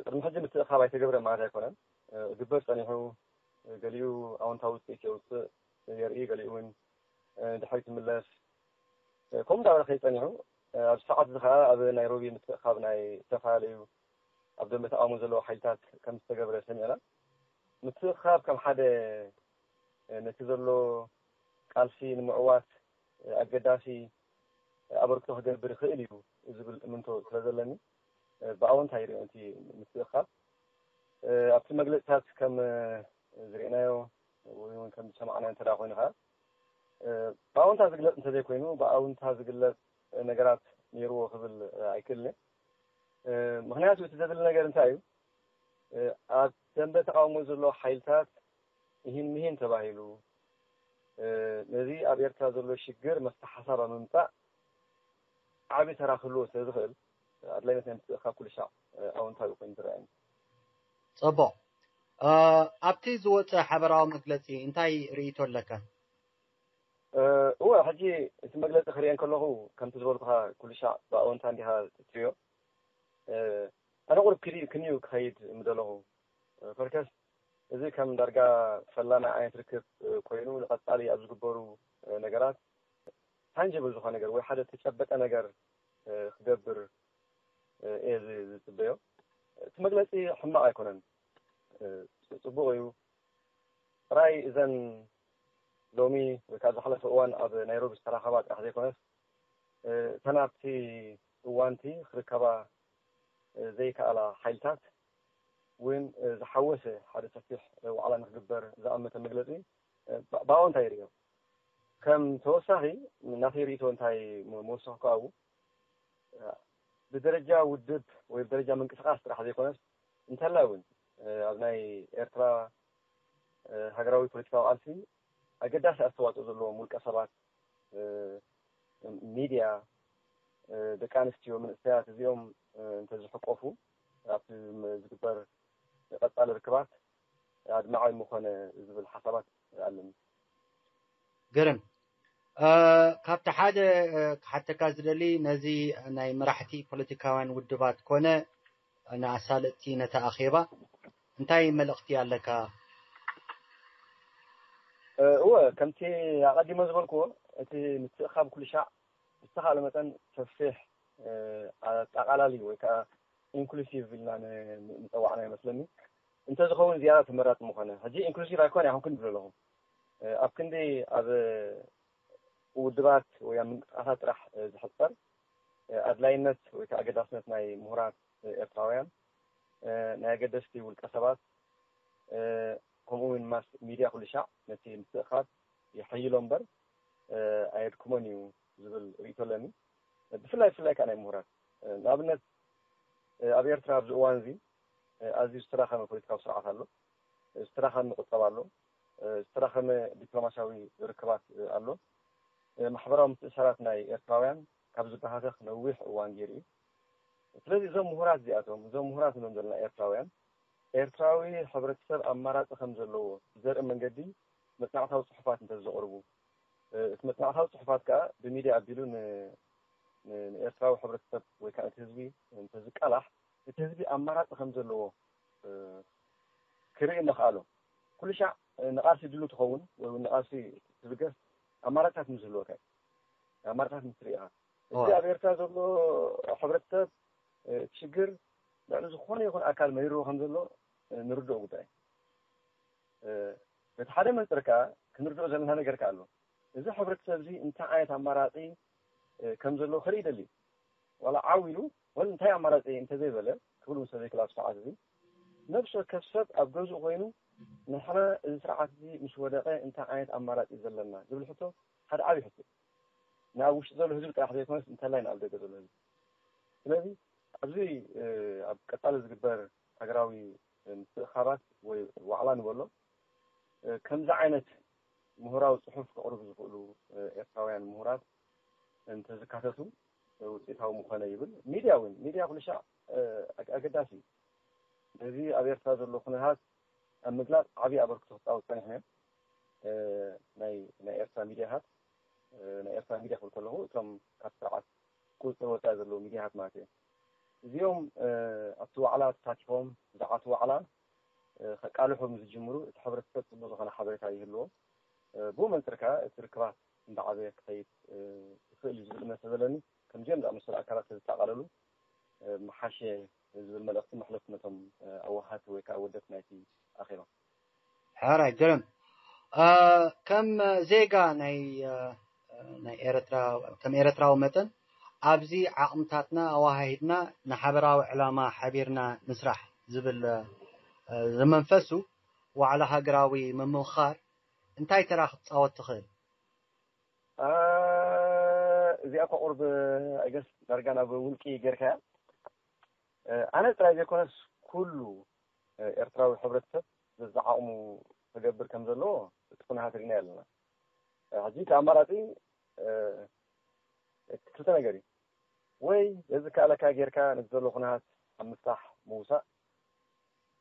ቅድሚ ሕጂ ምትእኽኻብ ኣይተገብረ ማለት ኣይኮነን። እግበር ፀኒሑ፣ ገሊኡ ኣወንታዊ ውፅኢት የውፅእ የርኢ፣ ገሊኡ እውን ድሕሪት ይምለስ። ከምኡ እንዳበለ ከይፀኒሑ ኣብዚ ሰዓት እዚ ከዓ ኣብ ናይሮቢ ምትእኽኻብ ናይ ዝተፈላለዩ ኣብ ደንበ ተቃውሞ ዘለዉ ሓይልታት ከም ዝተገብረ ሰሚዕና። ምትእኽኻብ ከም ሓደ ነቲ ዘሎ ቃልሲ ንምዕዋት ኣገዳሲ ኣበርክቶ ክገብር ይኽእል እዩ ዝብል እምንቶ ስለ ዘለኒ ብኣወንታ ይሪኦ። እቲ ምትእኽኻብ ኣብቲ መግለፅታት ከም ዝርኢናዮ ወይ እውን ከም ዝሰማዕናዮ እንተ ኮይኑ ከዓ ብኣወንታ ዝግለፅ እንተዘይኮይኑ ብኣውንታ ዝግለፅ ነገራት ነይርዎ ክብል ኣይክእልን። ምክንያቱ እቲ ዘድሊ ነገር እንታይ እዩ? ኣብ ደንበ ተቃውሞ ዘሎ ሓይልታት ይህን ምሂን ተባሂሉ ነዚ ኣብ ኤርትራ ዘሎ ሽግር መፍትሒ ሓሳብ ኣብ ምምፃእ ዓብዪ ተራ ክህልዎ ስለ ዝኽእል ኣድላይነት ናይ ምትእኽኻብ ኩሉ ሻዕ ኣወንታዊ ኮይኑ ዝረኣየኒ። ጽቡቕ። ኣብቲ ዝወፀ ሓበራዊ መግለፂ እንታይ ርእይቶ ኣለካ? እወ፣ ሕጂ እቲ መግለፂ ክርእየ እንከለኹ ከምቲ ዝበልኩኻ ኩሉ ሻዕ ብኣወንታ እንዲኻ ትሪኦ። ኣነ ቁሩብ ክዲ ክንዩ ክኸይድ ምደለኹ። ፈርከስ እዚ ከም ዳርጋ ፈላማይ ዓይነት ርክብ ኮይኑ ንቐፃሊ ኣብ ዝግበሩ ነገራት ታንጀብል ዝኾነ ነገር ወይ ሓደ ተጨበጠ ነገር ክገብር እየ ዝፅበዮ። እቲ መግለፂ ሕማቕ ኣይኮነን፣ ፅቡቕ እዩ። ጥራይ እዘን ሎሚ ወይ ከዓ ዝሓለፈ እዋን ኣብ ናይሮቢ ዝተራኸባ ጥራሕ ዘይኮነስ እተን ኣብቲ እዋንቲ ክርከባ ዘይከኣላ ሓይልታት እውን ዝሓወሰ ሓደ ሰፊሕ ዋዕላ ንክግበር ዝኣመተ መግለፂ ብኣወንታ ይርእዮ። ከም ተወሳኺ ናተይ ርእቶ እንታይ መወሰኽኩ ኣብኡ ብደረጃ ውድብ ወይ ብደረጃ ምንቅስቃስ ጥራሕ ዘይኮነስ እንተላይ እውን ኣብ ናይ ኤርትራ ሃገራዊ ፖለቲካዊ ቃልሲ ኣገዳሲ ኣስተዋፅኦ ዘለዎም ውልቀ ሰባት፣ ሚድያ፣ ደቂ ኣንስትዮ፣ መንእሰያት እዚኦም እንተዝሕቆፉ ኣብቲ ዝግበር ቀፃሊ ርክባት ኣድማዒ ምኾነ ዝብል ሓሳባት ኣለኒ። ግርም። ካብቲ ሓደ ክሓተካ ዝደሊ ነዚ ናይ መራሕቲ ፖለቲካውያን ውድባት ኮነ ንኣሳለጥቲ ነቲ ኣኼባ እንታይ መልእኽቲ ኣለካ? እወ፣ ከምቲ ኣቐዲመ ዝበልክዎ እቲ ምትእኻብ ኩሉ ሻዕ ብዝተኻለ መጠን ሰፊሕ ኣጠቓላሊ ወይ ከዓ ኢንክሉሲቭ ኢልና ንፀዋዕና ይመስለኒ። እንተዝኸውን ዝያዳ ተመራፂ ምኾነ። ሕጂ ኢንክሉሲቭ ኣይኮነ ይኹንኩ ንብል ኣለኹ። ኣብ ክንዲ ኣብ ውድባት ወይ ኣብ ምንቅስቃሳት ጥራሕ ዝሕፀር ኣድላይነት ወይ ከዓ ኣገዳስነት ናይ ምሁራት ኤርትራውያን፣ ናይ ኣገደስቲ ውልቀ ሰባት፣ ከምኡ እውን ማስ ሚድያ ኩሉ ሻዕ ነቲ ምትእኻብ የሐይሎ እምበር ኣየድክሞን እዩ ዝብል ርእይቶ ኣለኒ። ብፍላይ ብፍላይ ከዓ ናይ ምሁራት ንኣብነት ኣብ ኤርትራ ኣብዚ እዋን እዚ ኣዝዩ ዝተዳኸመ ፖለቲካዊ ስርዓት ኣሎ። ዝተዳኸመ ቁጠባ ኣሎ፣ ዝተዳኸመ ዲፕሎማሲያዊ ርክባት ኣሎ። ማሕበራዊ ምትእስሳራት ናይ ኤርትራውያን ካብ ዝበሃተኽ ነዊሕ እዋን ገይሩ እዩ። ስለዚ እዞም ምሁራት እዚኣቶም፣ እዞም ምሁራት ንብሎም ዘለና ኤርትራውያን፣ ኤርትራዊ ሕብረተሰብ ኣማራጺ ከም ዘለዎ ብዘርኢ መንገዲ መጽናዕታዊ ጽሑፋት እንተዘቕርቡ፣ እቲ መጽናዕታዊ ጽሑፋት ከኣ ብሚድያ ኣቢሉ ንኤርትራዊ ሕብረተሰብ ወይ ከዓ እቲ ህዝቢ እንተዝቃላሕ፣ እቲ ህዝቢ ኣማራጺ ከም ዘለዎ ክርኢ ምኽኣሎ። ኩሉ ሻዕ ንቓልሲ ድሉ ትኸውን ወይ ንቓልሲ ትብገስ ኣማራጽታት ምስ ዝህልወካ፣ ኣማራጽታት ምስ ትርኢ ኢኻ። እዚ ኣብ ኤርትራ ዘሎ ሕብረተሰብ እቲ ሽግር ልዕሊ ዝኾነ ይኹን ኣካል መሪርዎ ከም ዘሎ ንርድኦ ጉዳይ። በቲ ሓደ መንፅር ከዓ ክንርድኦ ዘለና ነገር ከዓ ኣሎ። እዚ ሕብረተሰብ እዚ እንታይ ዓይነት ኣማራፂ ከም ዘለዎ ክርኢ ይደሊ። ዋላ ዓው ኢሉ ወል እንታይ ኣማራፂ እንተዘይበለ ክብል ምስ ዘይክእል ኣብ ሰዓት እዚ ነብሲ ወከፍ ሰብ ኣብ ገዝኡ ኮይኑ ንሕና እዚ ስርዓት እዚ ምስ ወደቐ እንታይ ዓይነት ኣማራፂ ዘለና ዝብል ሕቶ ሓደ ዓብዪ ሕቶ ንኣብ ውሽጢ ዘሎ ህዝቢ ጥራሕ ዘይኮነስ እንተላይ ንኣብ ደገ ዘሎ ህዝቢ። ስለዚ ኣብዚ ኣብ ቀፃሊ ዝግበር ሃገራዊ ምትእኻባት ወይ ዋዕላ ንበሎ ከምዚ ዓይነት ምሁራዊ ፅሑፍ ከቕርቡ ዝኽእሉ ኤርትራውያን ምሁራት እንተዝካተቱ ውፅኢታዊ ምኾነ ይብል። ሚድያ እውን፣ ሚድያ ኩሉ ሻዕ ኣገዳሲ እዩ። ነዚ ኣብ ኤርትራ ዘሎ ኩነታት ኣብ ምግላፅ ዓብዪ ኣበርክቶ ክፃወት ፀኒሑ እዩ። ናይ ናይ ኤርትራ ሚድያታት፣ ናይ ኤርትራ ሚድያ ክብል ከለኹ እቶም ካብ ስርዓት ቁፅፅር ወፃኢ ዘለዉ ሚድያታት ማለት እዩ። እዚኦም ኣብቲ ዋዕላ ተሳቲፎም ዝዓቱ ዋዕላ ከቃልሑ ምስ ዝጅምሩ እቲ ሕብረተሰብ ፅቡቅ ዝኾነ ሓበሬታ ይህልዎ። ብኡ መንፅር ከዓ እቲ ርክባት እንዳዓበየ ክኸይድ ይኽእል እዩ ዝብል እምነት ስለዘለኒ ከምዚኦም ዝኣመሰሉ ኣካላት ተዝጠቓለሉ ምሓሸ ዝብል መልእኽቲ መሕለፍኩ ነቶም ኣዋሃድቲ ወይ ከዓ ወደብቲ ናይቲ ኣኼባ። ሕራይ ግርም። ከም ዜጋ ናይ ናይ ኤርትራ ከም ኤርትራዊ መጠን ኣብዚ ዓቕምታትና ኣዋሃሂድና ንሓበራዊ ዕላማ ሓቢርና ንስራሕ ዝብል ዝመንፈሱ ዋዕላ ሃገራዊ ምምኽኻር እንታይ ተራ ክትፃወት ትኽእል? እዚኣ እኮ ቁርብ ኣይገስ ዳርጋ ናብ ውልቂ ጌርካያ። ኣነ ጥራይ ዘይኮነስ ኩሉ ኤርትራዊ ሕብረተሰብ ዘዝዓቕሙ ክገብር ከም ዘለዎ እቲ ኩነታት ርኢና ኣለና። ሕጂ እቲ ኣማራፂ ክልተ ነገር እዩ። ወይ በዚ ከኣለካ ጌርካ ነቲ ዘሎ ኩነታት ኣብ ምፍታሕ ምውሳእ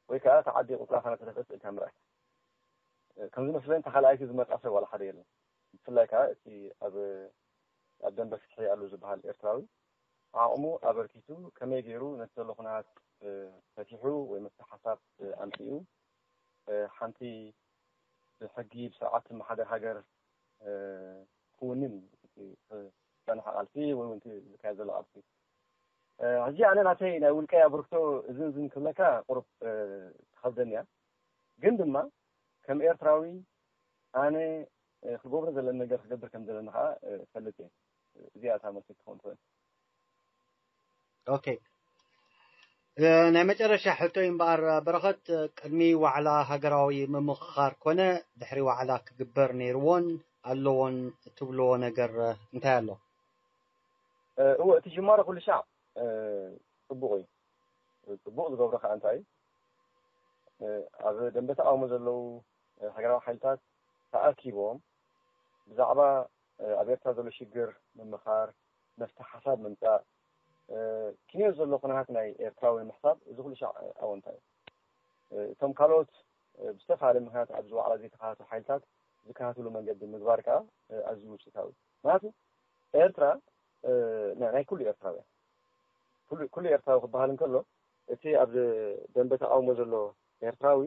ወይ ከዓ እቲ ዓዲ ቁፅራኻ ነተደፈስ ኢልካ ምርኣይ። ከምዚ መስለኒ ተኻልኣይቲ ዝመርጣ ሰብ ዋላ ሓደ የለን። ብፍላይ ከዓ እቲ ኣብ ኣብ ደንበ ፍትሒ ኣሎ ዝበሃል ኤርትራዊ ዓቕሙ ኣበርኪቱ ከመይ ገይሩ ነቲ ዘሎ ኩነታት ፈቲሑ ወይ መፍትሒ ሓሳብ ኣምፂኡ ሓንቲ ብሕጊ ብስርዓት ትመሓደር ሃገር ክውንን ዝፀንሐ ቃልሲ ወይ እውን ዝካየድ ዘሎ ቃልሲ። ሕጂ ኣነ ናተይ ናይ ውልቀይ ኣበርክቶ እዝን እዝን ክብለካ ቁሩብ ትኸብደኒ እያ። ግን ድማ ከም ኤርትራዊ ኣነ ክገብሮ ዘለኒ ነገር ክገብር ከም ዘለኒ ከዓ እፈልጥ እየ። እዚኣ እታ መልሲ ክትኸውን ትኽእል። ኦኬ፣ ናይ መጨረሻ ሕቶ እዩ እምበኣር በረኸት፣ ቅድሚ ዋዕላ ሃገራዊ ምምኽኻር ኮነ ድሕሪ ዋዕላ ክግበር ነይርዎን ኣለዎን ትብልዎ ነገር እንታይ ኣሎ? እወ፣ እቲ ጅማሮ ኩሉ ሻዕ ፅቡቕ እዩ። ፅቡቕ ዝገብሮ ከዓ እንታይ እዩ? ኣብ ደንበ ተቃውሞ ዘለዉ ሃገራዊ ሓይልታት ተኣኪቦም ብዛዕባ ኣብ ኤርትራ ዘሎ ሽግር ምምኻር፣ መፍትሒ ሓሳብ ምምፃእ፣ ክንዮ ዘሎ ኩነታት ናይ ኤርትራዊ ንምሕሳብ እዚ ኩሉ ሻዕ ኣወንታ እዩ። እቶም ካልኦት ብዝተፈላለየ ምክንያት ኣብዚ ዋዕላ ዘይተኻተቱ ሓይልታት ዝከታተሉ መንገዲ ምግባር ከዓ ኣዝዩ ውፅኢታዊ እዩ። ምክንያቱ ኤርትራ ናይ ኩሉ ኤርትራውያን ኩሉ ኤርትራዊ ክበሃል እንከሎ እቲ ኣብ ደንበ ተቃውሞ ዘሎ ኤርትራዊ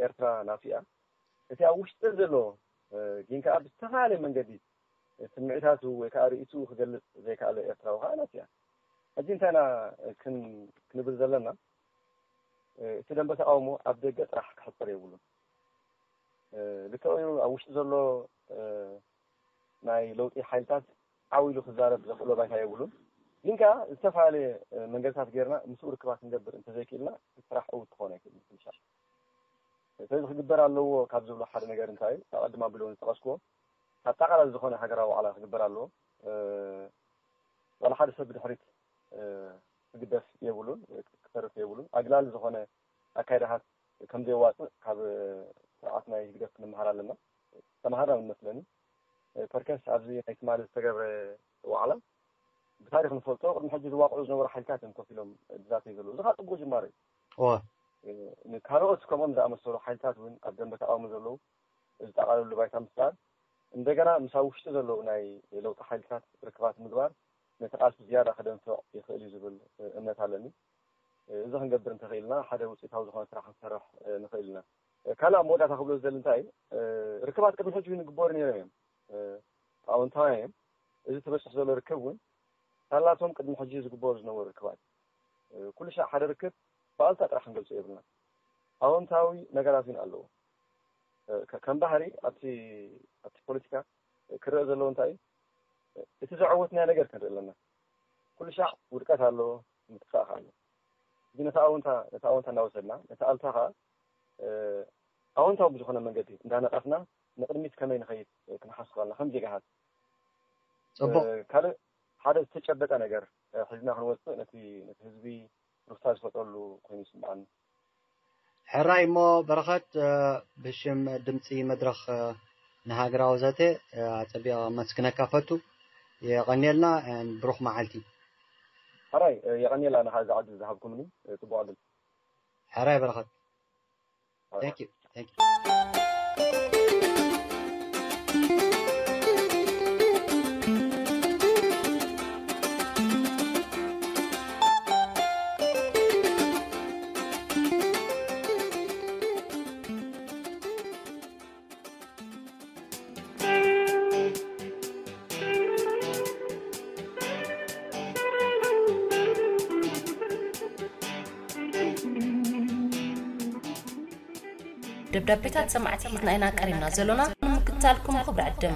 ኤርትራ ናቱ እያ። እቲ ኣብ ውሽጢ ዘሎ ግን ከዓ ብዝተፈላለየ መንገዲ ስምዒታቱ ወይ ከዓ ርእይትኡ ክገልፅ ዘይከኣለ ኤርትራዊ ከዓ ናቱ እያ። ሕጂ እንታይ ኢና ክንብል ዘለና? እቲ ደንበ ተቃውሞ ኣብ ደገ ጥራሕ ክሕፀር የብሉን። ልክዕ እዩ፣ ኣብ ውሽጢ ዘሎ ናይ ለውጢ ሓይልታት ዓው ኢሉ ክዛረብ ዘኽእሎ ባይታ የብሉን። ግን ከዓ ዝተፈላለየ መንገድታት ጌርና ምስኡ ርክባት ክንገብር እንተዘይክእልና እቲ ስራሕ ዕውት ክኾን ኣይክእልን። ስለዚ ክግበር ኣለዎ ካብ ዝብሎ ሓደ ነገር እንታይ እዩ? ኣቐድም ኣቢለ እውን ዝጠቐስክዎ ኣጠቓላሊ ዝኾነ ሃገራዊ ዋዕላ ክግበር ኣለዎ። ዋላ ሓደ ሰብ ብድሕሪት ክግደፍ የብሉን፣ ክተርፍ የብሉን። ኣግላሊ ዝኾነ ኣካይዳታት ከም ዘየዋፅእ ካብ ስርዓት ናይ ህግደፍ ክንመሃር ኣለና። ተምሃርና ንመስለኒ። ፐርከስ ኣብዚ ናይ ትማሊ ዝተገብረ ዋዕላ ብታሪክ ንፈልጦ ቅድሚ ሕጂ ዝዋቅዑ ዝነበሩ ሓይልታት እዮም ኮፍ ኢሎም ዝዛተዩ ዘለዉ። እዚ ከዓ ፅቡቅ ጅማሮ እዩ። እወ ንካልኦት ከምኦም ዝኣመሰሉ ሓይልታት እውን ኣብ ደንበ ተቃውሞ ዘለዉ ዝጠቃለሉ ባይታ ምፍጣር፣ እንደገና ምስ ኣብ ውሽጢ ዘለዉ ናይ ለውጢ ሓይልታት ርክባት ምግባር ነቲ ቃልሲ ዝያዳ ከደንፍዕ ይኽእል እዩ ዝብል እምነት ኣለኒ። እዚ ክንገብር እንተኽኢልና ሓደ ውፅኢታዊ ዝኾነ ስራሕ ክንሰርሕ ንኽእል ኢና። ካልእ ኣብ መወዳእታ ክብሎ ዝደሊ እንታይ እዩ፣ ርክባት ቅድሚ ሕጂ ንግበሩ ነይሮም እዮም፣ ኣዎንታውያን እዮም። እዚ ተበፅሑ ዘሎ ርክብ እውን ሳላቶም ቅድሚ ሕጂ ዝግበሩ ዝነበሩ ርክባት። ኩሉ ሻዕ ሓደ ርክብ ብኣሉታ ጥራሕ ክንገልፆ የብልና። ኣዎንታዊ ነገራት እውን ኣለዎ። ከም ባህሪ ኣብቲ ኣብቲ ፖለቲካ ክረአ ዘለዎ እንታይ እዩ፣ እቲ ዘዕወትናዮ ነገር ክንርኢ ኣለና። ኩሉ ሻዕ ውድቀት ኣሎ፣ ምጥፋእ ኣሎ። እዚ ነቲ ኣወንታ ነቲ ኣወንታ እናወሰድና ነቲ ኣሉታ ከዓ ኣወንታዊ ብዝኾነ መንገዲ እንዳነቐፍና ንቕድሚት ከመይ ንኸይድ ክንሓስብ ኣለና ከም ዜጋታት። ፅቡቅ ካልእ ሓደ ዝተጨበጠ ነገር ሒዝና ክንወፅእ ነቲ ነቲ ህዝቢ ሩፍታ ዝፈጥረሉ ኮይኑ ይስምዓኒ። ሕራይ እሞ በረኸት፣ ብሽም ድምፂ መድረኽ ንሃገራዊ ዘተ ኣፀቢቐ ከመስግነካ ፈቱ። የቐንየልና። ብሩኽ መዓልቲ። ሕራይ የቐንየላ ንኻ እዚ ዕድል ዝሃብኩምኒ። ፅቡቅ ዕድል። ሕራይ በረኸት። Thank you. Thank you. ደብዳቤታት ሰማዕቲ ሒዝና ኢና ቀሪብና ዘሎና ንምክትታልኩም ክብሪ ዕድም።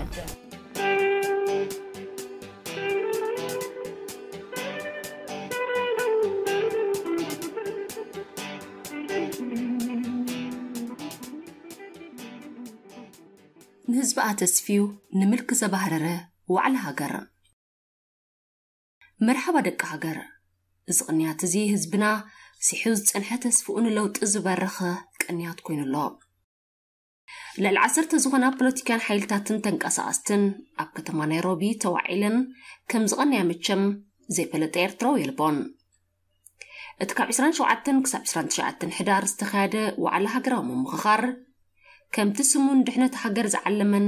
ንህዝቢ ኣተስፍዩ ንምልኪ ዘባህረረ ዋዕላ ሃገር። መርሓባ ደቂ ሃገር። እዚ ቅንያት እዚ ህዝብና ሲሑ ዝጸንሐ ተስፍኡ ንለውጢ ዝበረኸ ቅንያት ኮይኑ ኣሎ። ልዕሊ ዓሰርተ ዝኾና ፖለቲካን ሓይልታትን ተንቀሳቐስትን ኣብ ከተማ ናይሮቢ ተዋዒለን ከም ዝቐንያ መቸም ዘይፈለጠ ኤርትራዊ የልቦን። እቲ ካብ ዕስራን ሸውዓተን ክሳብ ዕስራን ትሽዓተን ሕዳር ዝተኻየደ ዋዕላ ሃገራዊ ምምኽኻር ከምቲ ስሙ ንድሕነት ሃገር ዝዓለመን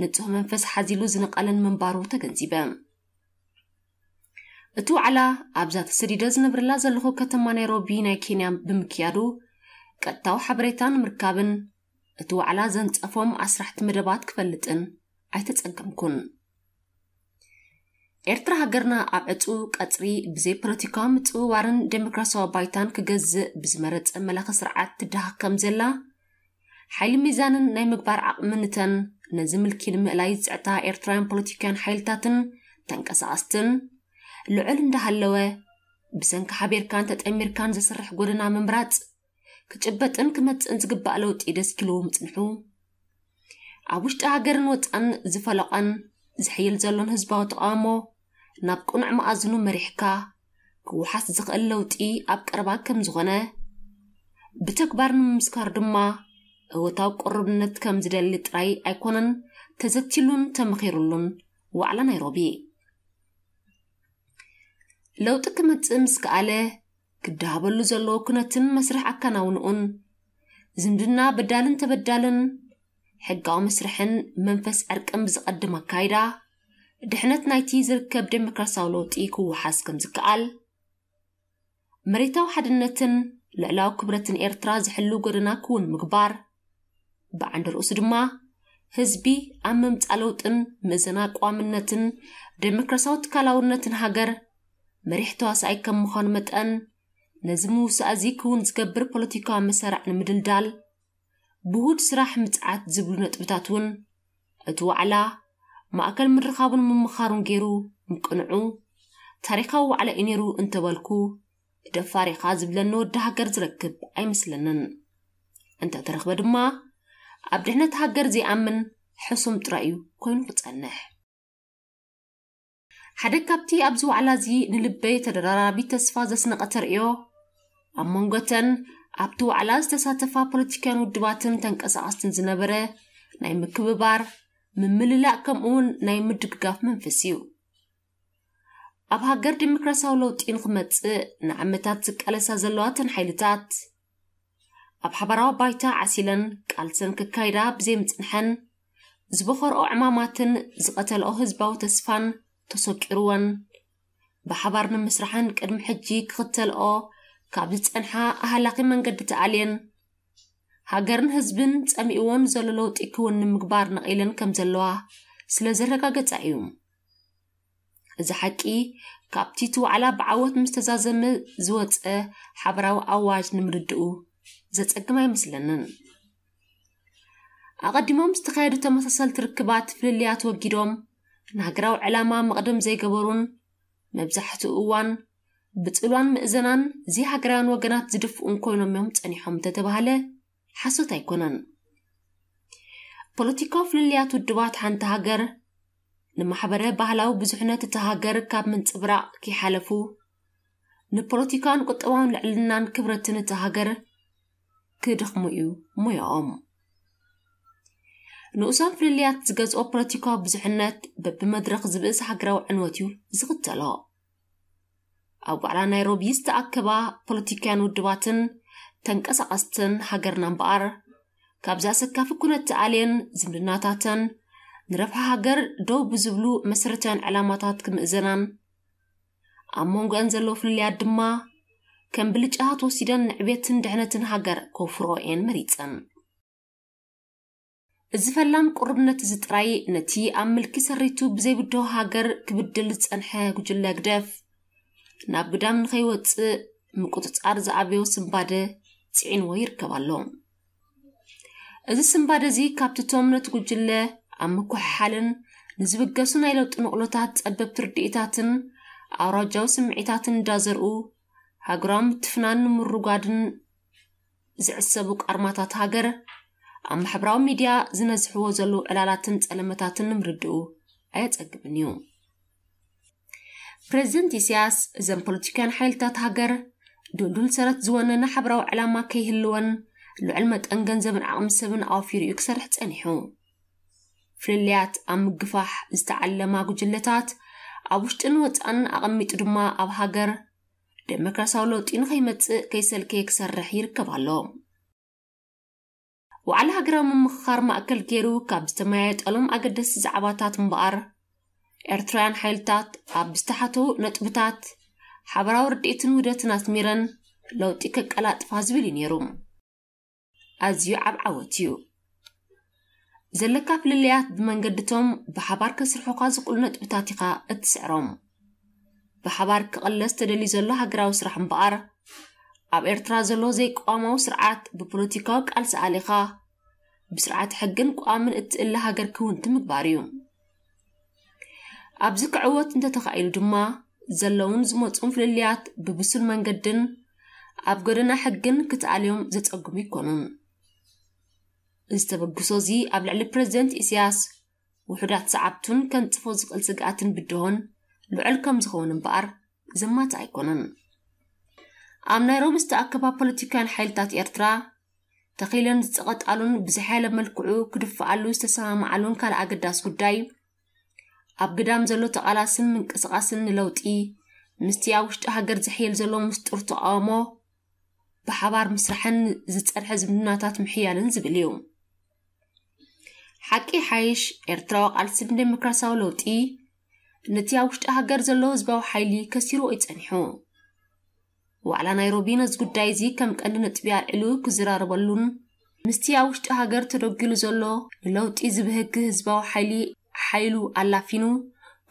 ንጹህ መንፈስ ሓዚሉ ዝነቐለን ምንባሩ ተገንዚበ። እቲ ዋዕላ ኣብዛ ተሰዲደ ዝነብረላ ዘለኹ ከተማ ናይሮቢ ናይ ኬንያ ብምክያዱ ቀጥታዊ ሓበሬታ ንምርካብን እቲ ዋዕላ ዘንጸፎም ኣስራሕቲ መደባት ክፈልጥን ኣይተጸገምኩን። ኤርትራ ሃገርና ኣብ ዕጹ ቀጽሪ ብዘይ ፖለቲካዊ ምጽውዋርን ዴሞክራሲያዊ ባይታን ክገዝእ ብዝመረጸ መላኺ ስርዓት ትደሃኽ ከም ዘላ ሓይሊ ሚዛንን ናይ ምግባር ዓቕሚ ንተን ነዚ ምልኪ ንምእላይ ዝጽዕታ ኤርትራውያን ፖለቲካውያን ሓይልታትን ተንቀሳቐስትን ልዑል እንዳሃለወ ብሰንኪ ሓቢርካን ተጠሚርካን ዘስርሕ ጎደና ምምራጽ ክጭበጥን ክመጽእን ዝግባእ ለውጢ ደስኪልዎ ምጽንሑ ኣብ ውሽጢ ሃገርን ወጻን ዝፈለቐን ዝሕይል ዘሎን ህዝባዊ ተቓውሞ ናብ ቅኑዕ መኣዝኑ መሪሕካ ክወሓስ ዝኽእል ለውጢ ኣብ ቀረባ ከም ዝኾነ ብተግባር ንምምስካር ድማ እወታዊ ቅሩብነት ከም ዝደሊ ጥራይ ኣይኮነን ተዘቲሉን ተመኺሩሉን ዋዕላ ናይሮቢ። ለውጢ ክመጽእ ምስ ከኣለ ክደሃበሉ ዘለዎ ኩነትን መስርሕ ኣከናውንኡን ዝምድና በዳልን ተበዳልን ሕጋዊ መስርሕን መንፈስ ዕርቅን ብዝቐድም ኣካይዳ ድሕነት ናይቲ ዝርከብ ዴሞክራሲያዊ ለውጢ ክወሓስ ከም ዝከኣል መሬታዊ ሓድነትን ልዕላዊ ክብረትን ኤርትራ ዝሕሉ ጎደና ክውን ምግባር ብዓንዲ ርእሱ ድማ ህዝቢ ኣብ ምምጻእ ለውጥን ምእዘና ቀዋምነትን ዴሞክራሲያዊ ትካላውነትን ሃገር መሪሕ ተዋሳኣይ ከም ምዃኑ መጠን ነዚ ምውሳእ እዚ ክውን ዝገብር ፖለቲካዊ መሳርዕ ንምድልዳል ብውሁድ ስራሕ ምጽዓት ዝብሉ ነጥብታት እውን እቲ ዋዕላ ማእከል ምርኻቡን ምምኻሩን ገይሩ ምቅንዑ ታሪኻዊ ዋዕላ እዩ ነይሩ እንተበልኩ ደፋር ኢኻ ዝብለኒ ወዲ ሃገር ዝረክብ ኣይመስለንን። እንተተረኽበ ድማ ኣብ ድሕነት ሃገር ዘይኣምን ሕሱም ጥራይ እዩ ኮይኑ ክጸንሕ። ሓደ ካብቲ ኣብዚ ዋዕላ እዚ ንልበይ ተደራራቢ ተስፋ ዘስነቐ ተርእዮ ኣብ መንጎተን ኣብቲ ዋዕላ ዝተሳተፋ ፖለቲካውያን ውድባትን ተንቀሳቐስትን ዝነበረ ናይ ምክብባር፣ ምምልላእ፣ ከምኡውን ናይ ምድግጋፍ መንፈስ እዩ። ኣብ ሃገር ዴሞክራሲያዊ ለውጢ ንኽመጽእ ንዓመታት ዝቃለሳ ዘለዋ እተን ሓይልታት፣ ኣብ ሓባራዊ ባይታ ዓሲለን ቃልሰን ክካይዳ ብዘይምጽንሐን፣ ዝበኸርኦ ዕማማትን ዝቐተልኦ ህዝባዊ ተስፋን ተሰቂርወን፣ ብሓባር ንምስራሕን ቅድሚ ሕጂ ክኽተልኦ ካብ ዝጸንሓ ኣሃላኺ መንገዲ ተኣልየን፣ ሃገርን ህዝብን ጸሚእዎ ንዘሎ ለውጢ ክውን ንምግባር ነቒለን ከም ዘለዋ ስለ ዘረጋገጻ እዩ። እዚ ሓቂ ካብቲ እቲ ዋዕላ ብዓወት ምስ ተዛዘመ ዝወጸ ሓበራዊ ኣዋጅ ንምርድኡ ዘጸግም ኣይመስለንን። ኣቐዲሞም ዝተኻየዱ ተመሳሰልቲ ርክባት ፍልልያት ወጊዶም ንሃገራዊ ዕላማ መቕደም ዘይገበሩን መብዛሕትኡ እዋን ብጽልዋን ምእዘናን ዘይሃገራውያን ወገናት ዝድፍኡን ኮይኖም እዮም ጸኒሖም እንተተባህለ ሓሶት ኣይኮነን። ፖለቲካዊ ፍልልያት ውድባት ሓንቲ ሃገር ንማሕበረ ባህላዊ ብዙሕነት እታ ሃገር ካብ ምንጽብራቕ ከይሓለፉ ንፖለቲካን ቁጠባውን ልዕልናን ክብረትን እታ ሃገር ክድኽሙ እዩ ሞያኦም። ንኡሳን ፍልልያት ዝገዝኦ ፖለቲካዊ ብዙሕነት በብመድረኽ ዝብእስ ሃገራዊ ዕንወት እዩ ዝኽተሎ። ኣብ ዋዕላ ናይሮቢ ዝተኣከባ ፖለቲካውያን ውድባትን ተንቀሳቐስትን ሃገርና እምበኣር፣ ካብዚ ኣሰካፊ ኩነት ተኣልየን ዝምድናታተን ንረብሓ ሃገር ደው ብዝብሉ መሰረታውያን ዕላማታት ክምእዘናን፣ ኣብ መንጎአን ዘለዉ ፍልልያት ድማ ከም ብልጫታት ወሲደን ንዕቤትን ድሕነትን ሃገር ከውፍርኦ እየን መሪጸን። እዚ ፈላም ቁርብነት እዚ ጥራይ ነቲ ኣብ ምልኪ ሰሪቱ ብዘይብድሆ ሃገር ክብድል ዝጸንሐ ጉጅለ ህግደፍ ናብ ግዳም ንኸይወጽእ ምቁጽጻር ዝኣበዮ ስንባደ ጽዒንዎ ይርከብ ኣሎ። እዚ ስንባደ እዚ ካብቲ እቶም ነቲ ጉጅለ ኣብ ምኩሕሓልን ንዝብገሱ ናይ ለውጢ ንቕሎታት ጸበብቲ ርድኢታትን ኣውራጃዊ ስምዒታትን እንዳዘርኡ ሃገራዊ ምትፍናን ንምርጓድን ዝዕሰቡ ቃርማታት ሃገር ኣብ ማሕበራዊ ሚድያ ዝነዝሕዎ ዘለዉ ዕላላትን ጸለመታትን ንምርድኡ ኣየጸግምን እዩ። ፕሬዚደንት ኢሳያስ እዘን ፖለቲካውያን ሓይልታት ሃገር ድልዱል ሰረት ዝወነነ ሓበራዊ ዕላማ ከይህልወን ልዑል መጠን ገንዘብን ዓቕሚ ሰብን ኣዋፊሩ እዩ ክሰርሕ ጸኒሑ። ፍልልያት ኣብ ምግፋሕ ዝተዓለማ ጉጅለታት ኣብ ውሽጥን ወጻእን ኣቐሚጡ ድማ ኣብ ሃገር ዴሞክራሲያዊ ለውጢ ንኸይመጽእ ከይሰልከየ ክሰርሕ ይርከብ ኣሎ። ዋዕላ ሃገራዊ ምምኽኻር ማእከል ገይሩ ካብ ዝተመያየጠሎም ኣገደስቲ ዛዕባታት እምበኣር፣ ኤርትራውያን ሓይልታት ኣብ ዝተሓተዉ ነጥብታት ሓበራዊ ርድኢትን ውህደትን ኣስሚረን ለውጢ ከቀላጥፋ ዝብል እዩ ነይሩ። ኣዝዩ ዓብ ዓወት እዩ። ዘለካ ፍልልያት ብመንገድቶም ብሓባር ከስርሑኻ ዝኽእሉ ነጥብታት ኢኻ እትስዕሮም። ብሓባር ክቕለስ ተደልዩ ዘሎ ሃገራዊ ስራሕ እምበኣር፣ ኣብ ኤርትራ ዘሎ ዘይቅዋማዊ ስርዓት ብፖለቲካዊ ቃልሲ ኣሊኻ፣ ብስርዓት ሕግን ቅዋምን እትእለ ሃገር ክውንቲ ምግባር እዩ። ኣብዚ ክዕወት እንተተኻኢሉ ድማ፣ ዘለውን ዝመጹን ፍልልያት ብብሱል መንገድን ኣብ ጎደና ሕግን ክትኣልዮም ዘጸግሙ ኣይኮኑን። እዚ ተበግሶ እዚ ኣብ ልዕሊ ፕሬዚደንት ኢሳያስ ውሑዳት ሰዓብቱን ከንጽፎ ዝኽእል ስግኣትን ብድሆን ልዑል ከም ዝኸውን እምበኣር ዘማትእ ኣይኮነን። ኣብ ናይሮቢ ዝተኣከባ ፖለቲካውያን ሓይልታት ኤርትራ ተኺለን ዝጸቐጣሉን ብዝሓየለ መልክዑ ክድፍኣሉ ዝተሰማማዓሉን ካልእ ኣገዳሲ ጉዳይ፣ ኣብ ግዳም ዘሎ ተቓላስን ምንቅስቓስን ንለውጢ ምስቲ ኣብ ውሽጢ ሃገር ዝሕየል ዘሎ ምስጢር ተቓውሞ ብሓባር ምስራሕን ዝጸንሐ ዝምድናታት ምሕያልን ዝብል እዩ። ሓቂ ሓይሽ ኤርትራዊ ቃልሲ ንዴሞክራሲያዊ ለውጢ ነቲ ኣብ ውሽጢ ሃገር ዘሎ ህዝባዊ ሓይሊ ከሲርዎ እዩ ጸኒሑ። ዋዕላ ናይሮቢ ነዚ ጉዳይ እዚ ከም ቀንዲ ነጥቢ ኣልዒሉ ክዘራረበሉን ምስቲ ኣብ ውሽጢ ሃገር ተደጒሉ ዘሎ ንለውጢ ዝብህግ ህዝባዊ ሓይሊ ሓይሉ ኣላፊኑ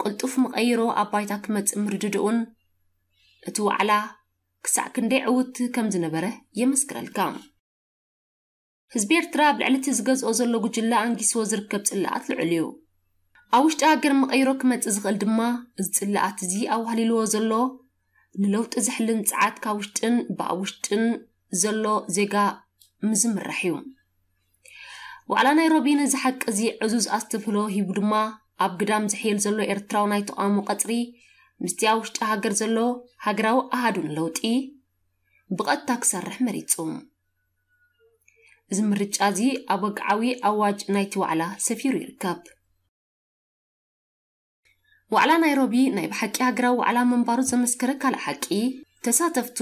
ቅልጡፍ መቐይሮ ኣብ ባይታ ክመጽእ ምርድድኡን እቲ ዋዕላ ክሳዕ ክንደይ ዕውት ከም ዝነበረ የመስክረልካ። ህዝቢ ኤርትራ ኣብ ልዕሊ እቲ ዝገዝኦ ዘሎ ጉጅለ ኣንጊስዎ ዝርከብ ጽልኣት ልዑል እዩ። ኣብ ውሽጢ ሃገር መቐይሮ ክመጽእ ዝኽእል ድማ እዚ ጽልኣት እዚ ኣዋህሊልዎ ዘሎ ንለውጢ ዝሕልን ጸዓት ካብ ውሽጥን ብኣብ ውሽጥን ዘሎ ዜጋ ምዝምራሕ እዩ። ዋዕላ ናይሮቢ ነዚ ሓቂ እዚ ዕዙዝ ኣስተብህሎ ሂቡ ድማ ኣብ ግዳም ዝሕየል ዘሎ ኤርትራዊ ናይ ተቓውሞ ቀጽሪ ምስቲ ኣብ ውሽጢ ሃገር ዘሎ ሃገራዊ ኣሃዱ ንለውጢ ብቐጥታ ክሰርሕ መሪጹ። እዚ ምርጫ እዚ ኣብ ወግዓዊ ኣዋጅ ናይቲ ዋዕላ ሰፊሩ ይርከብ። ዋዕላ ናይሮቢ ናይ ብሓቂ ሃገራዊ ዋዕላ ምንባሩ ዘመስከረ ካልእ ሓቂ፣ ተሳተፍቱ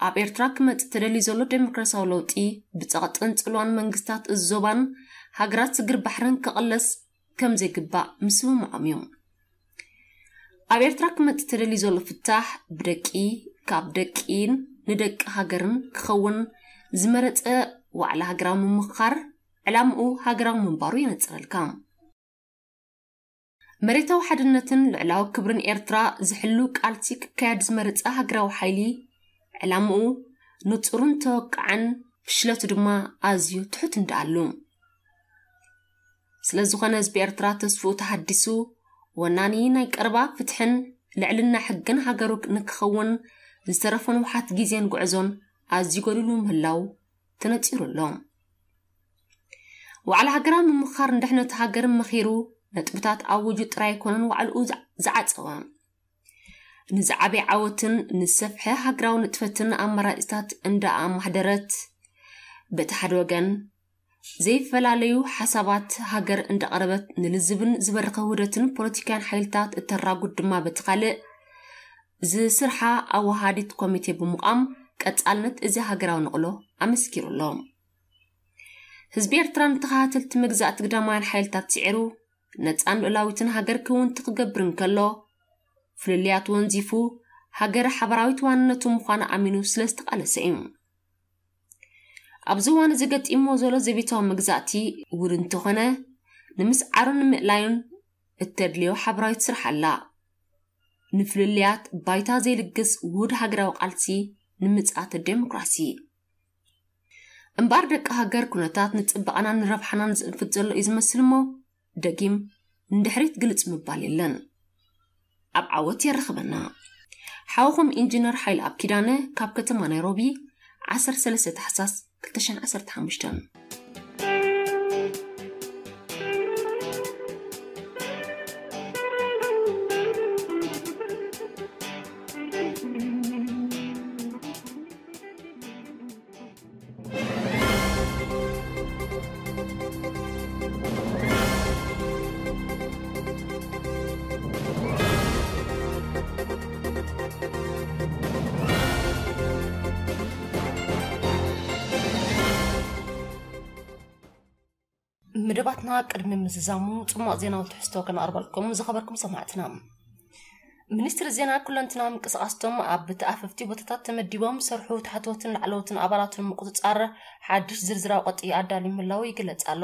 ኣብ ኤርትራ ክመጽእ ተደልዩ ዘሎ ዴሞክራሲያዊ ለውጢ ብጸቕጥን ጽልዋን መንግስታት እዚ ዞባን ሃገራት ስግር ባሕርን ክቕለስ ከም ዘይግባእ ምስምምዖም እዩ። ኣብ ኤርትራ ክመጽእ ተደልዩ ዘሎ ፍታሕ ብደቂ፣ ካብ ደቂን ንደቂ ሃገርን ክኸውን ዝመረጸ ዋዕላ ሃገራዊ ምምኽኻር ዕላምኡ ሃገራዊ ምንባሩ የነጽረልካ። መሬታዊ ሓድነትን ልዕላዊ ክብርን ኤርትራ ዝሕሉ ቃልሲ ክካየድ ዝመረጸ ሃገራዊ ሓይሊ ዕላምኡ ንጹርን ተወቃዕን ፍሽለቱ ድማ ኣዝዩ ትሑት እንዳኣሉ። ስለ ዝኾነ ህዝቢ ኤርትራ ተስፍኡ ተሃዲሱ ወናኒ ናይ ቀረባ ፍትሕን ልዕልና ሕግን ሃገሩ ንክኸውን ዝተረፎ ንውሓት ግዜን ጉዕዞን ኣዝዩ ጎዲሉ ምህላው ተነጺሩ ኣሎ። ዋዕላ ሃገራዊ ምምኽኻር ንድሕነት ሃገር መኺሩ ነጥብታት ኣውጁ ጥራይ ኣይኮነን ዋዕልኡ ዝዓ-፣ ዝዓጸወ። ንዝዓበየ ዓወትን ንዝሰፍሐ ሃገራዊ ንጥፈትን ኣማራጺታት እንዳ ኣማሕደረት፣ በቲ ሓደ ወገን፣ ዘይፈላለዩ ሓሳባት ሃገር እንዳቐረበት ንልዝብን ዝበረኸ ውህደትን ፖለቲካውያን ሓይልታት እተራጉድ ድማ በቲ ካልእ፣ ዝስርሓ ኣወሃዲት ኮሚቴ ብምቋም ቀጻልነት እዚ ሃገራዊ ንቕሎ ኣመስኪሩ ኣሎ። ህዝቢ ኤርትራ ንተኸታተልቲ መግዛእቲ ግዳማውያን ሓይልታት ስዒሩ ነጻን ልኡላዊትን ሃገር ክውንቲ ክገብር እንከሎ፣ ፍልልያት ወንዚፉ ሃገር ሓበራዊት ዋንነቱ ምዃኑ ኣሚኑ ስለ ዝተቓለሰ እዩ። ኣብዚ እዋን እዚ ገጢምዎ ዘሎ ዘቤታዊ መግዛእቲ እውን እንተኾነ፣ ንምስዓሩን ንምእላዩን እተድልዮ ሓበራዊት ስራሕ ኣላ። ንፍልልያት ባይታ ዘይልግስ ውሁድ ሃገራዊ ቃልሲ ንምጽኣት ዴሞክራሲ። እምበኣር ደቂ ሃገር፣ ኩነታት ንጽባቐናን ንረብሓናን ዝእንፍት ዘሎ እዩ ዝመስል እሞ፣ ደጊም ንድሕሪት ግልጽ ምባል የለን። ኣብ ዓወት የራኽበና። ሓውኹም ኢንጂነር ሓይለኣብ ኪዳነ ካብ ከተማ ናይሮቢ፣ ዓሰርተ ሰለስተ ታሕሳስ ክልተ ሽሕን ዓሰርተ ሓሙሽተን። መደባትና ቅድሚ ምዝዛሙ ጽማቕ ዜናዊ ትሕዝቶ ከነቕርበልኩም ዝኸበርኩም ሰማዕትና። ሚኒስትሪ ዜና ኩለንትና ምንቅስቓስቶም ኣብ ተኣፈፍቲ ቦታታት ተመዲቦም ዝሰርሑ ታሕተዎትን ላዕለዎትን ኣባላትን ምቁጽጻር ሓድሽ ዝርዝራዊ ቅጥዒ ኣዳልዩ ምህላው ይግለጽ ኣሎ።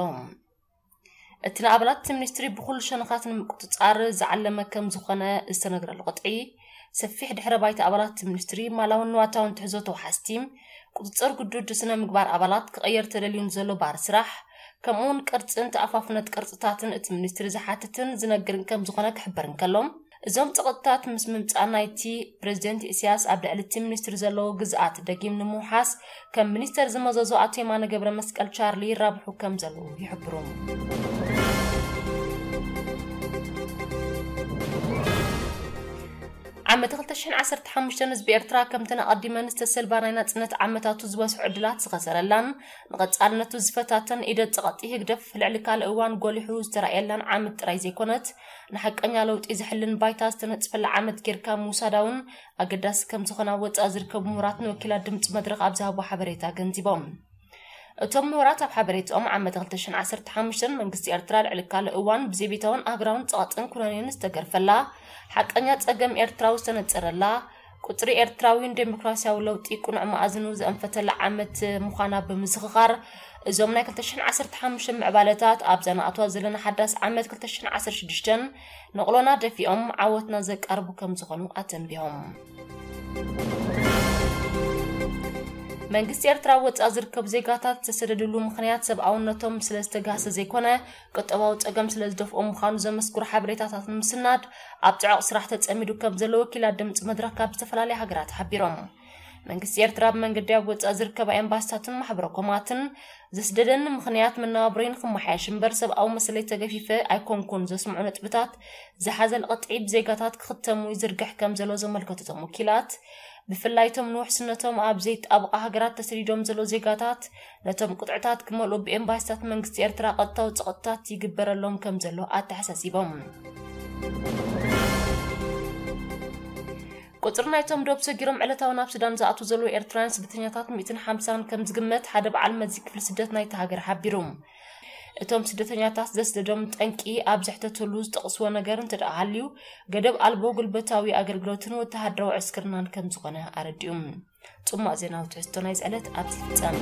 እቲ ንኣባላት እቲ ሚኒስትሪ ብኹሉ ሸነኻት ንምቁጽጻር ዝዓለመ ከም ዝኾነ ዝተነግረሉ ቅጥዒ፣ ሰፊሕ ድሕረ ባይታ ኣባላት እቲ ሚኒስትሪ፣ ማላውን ንዋታውን ትሕዞ ተወሓዝቲ፣ ቁጽጽር ግዱድ ስነ ምግባር ኣባላት ክቕየር ተደልዩ ንዘሎ ባህሪ ስራሕ፣ ከምኡውን ቅርጽን ተኣፋፍነት ቅርጽታትን እቲ ሚኒስትሪ ዝሓትትን ዝነግርን ከም ዝኾነ ክሕበር እንከሎ፣ እዞም ጸቕጥታት ምስ ምምጻእ ናይቲ ፕሬዝደንት ኢሳያስ ኣብ ልዕሊ እቲ ሚኒስትሪ ዘለዎ ግዝኣት ደጊም ንምውሓስ ከም ሚኒስተር ዝመዘዞ ኣቶ የማነ ገብረ መስቀል ቻርሊ ይራብሑ ከም ዘለዉ ይሕብሩ። ዓመት ክልተ ሽሕን ዓሰርተ ሓሙሽተን ህዝቢ ኤርትራ ከምተን ኣቐዲመን ዝተሰልባ ናይ ናጽነት ዓመታቱ ዝበዝሑ ዕድላት ዝኸሰረላን ንቐጻልነቱ ዝፈታተን ኢደ ጸቐጢ ህግደፍ ልዕሊ ካልእ እዋን ጎሊሑ ዝተራእየላን ዓመት ጥራይ ዘይኮነት፣ ንሓቀኛ ለውጢ ዝሕልን ባይታ ዝተነጽፈላ ዓመት ጌርካ ምውሳዳ እውን ኣገዳሲ ከም ዝኾነ ኣብ ወጻኢ ዝርከቡ ምሁራት ንወኪላት ድምጺ መድረኽ ኣብ ዝሃቦ ሓበሬታ ኣገንዚቦም። እቶም ምሁራት ኣብ ሓበሬትኦም፣ ዓመት ክልተ ሽሕን ዓሰርተ ሓሙሽተን መንግስቲ ኤርትራ ልዕሊ ካልእ እዋን ብዘይቤታውን ኣህጉራውን ጸቕጥን ኩነኔን ዝተገርፈላ፣ ሓቀኛ ጸገም ኤርትራዊ ዝተነጸረላ፣ ቁጽሪ ኤርትራዊን ዴሞክራሲያዊ ለውጢ ቅኑዕ መኣዝኑ ዘእንፈተላ ዓመት ምዃና ብምዝኽኻር፣ እዞም ናይ ክልተ ሽሕን ዓሰርተ ሓሙሽተን ምዕባለታት ኣብዛ ንኣትዋ ዘለና ሓዳስ ዓመት ክልተ ሽሕን ዓሰርተ ሽዱሽተን ንቕሎና ደፊኦም ዓወትና ዘቃርቡ ከም ዝኾኑ ኣተንቢሆም። መንግስቲ ኤርትራ ኣብ ወጻኢ ዝርከቡ ዜጋታት ዝተሰደድሉ ምኽንያት ሰብኣውነቶም ስለ ዝተጋህሰ ዘይኮነ፣ ቁጠባዊ ጸገም ስለ ዝደፍኦም ምዃኑ ዘመስክሩ ሓበሬታታት ንምስናድ ኣብ ጽዑቕ ስራሕ ተጸሚዱ ከም ዘሎ ወኪላት ድምጺ መድረኽ ካብ ዝተፈላለያ ሃገራት ሓቢሮም። መንግስቲ ኤርትራ ብመንገዲ ኣብ ወጻኢ ዝርከባ ኤምባሲታትን ማሕበረ ኮማትን ዘስደደኒ ምኽንያት መነባብሮይ ንኽመሓየሽ እምበር ሰብኣዊ መሰለይ ተገፊፈ ኣይኮንኩን ዘስምዑ ነጥብታት ዝሓዘል ቅጥዒ ብዜጋታት ክኽተሙ ይዝርግሕ ከም ዘሎ ዘመልከቱ እቶም ወኪላት፣ ብፍላይ እቶም ንውሕስነቶም ኣብ ዘይጣበቓ ሃገራት ተሰዲዶም ዘለዉ ዜጋታት ነቶም ቅጥዕታት ክመልኡ ብኤምባሲታት መንግስቲ ኤርትራ ቀጥታዊ ጸቕጥታት ይግበረሎም ከም ዘሎ ኣተሓሳሲቦም። ቁጽሪ ናይቶም ዶብ ሰጊሮም ዕለታዊ ናብ ሱዳን ዝኣትዉ ዘለዉ ኤርትራውያን ስደተኛታት ሚእትን ሓምሳን ከም ዝግመት ሓደ በዓል መዚ ክፍሊ ስደት ናይቲ ሃገር ሓቢሩ። እቶም ስደተኛታት ዘስደዶም ጠንቂ ኣብ ዘሕተተሉ ዝጠቕስዎ ነገር እንተ ደኣ ሃልዩ፣ ገደብ ኣልቦ ጉልበታዊ ኣገልግሎትን ወተሃደራዊ ዕስክርናን ከም ዝኾነ ኣረዲኡ። ጽማቕ ዜናዊ ትሕዝቶ ናይዚ ዕለት ኣብዚ ይፍጸም።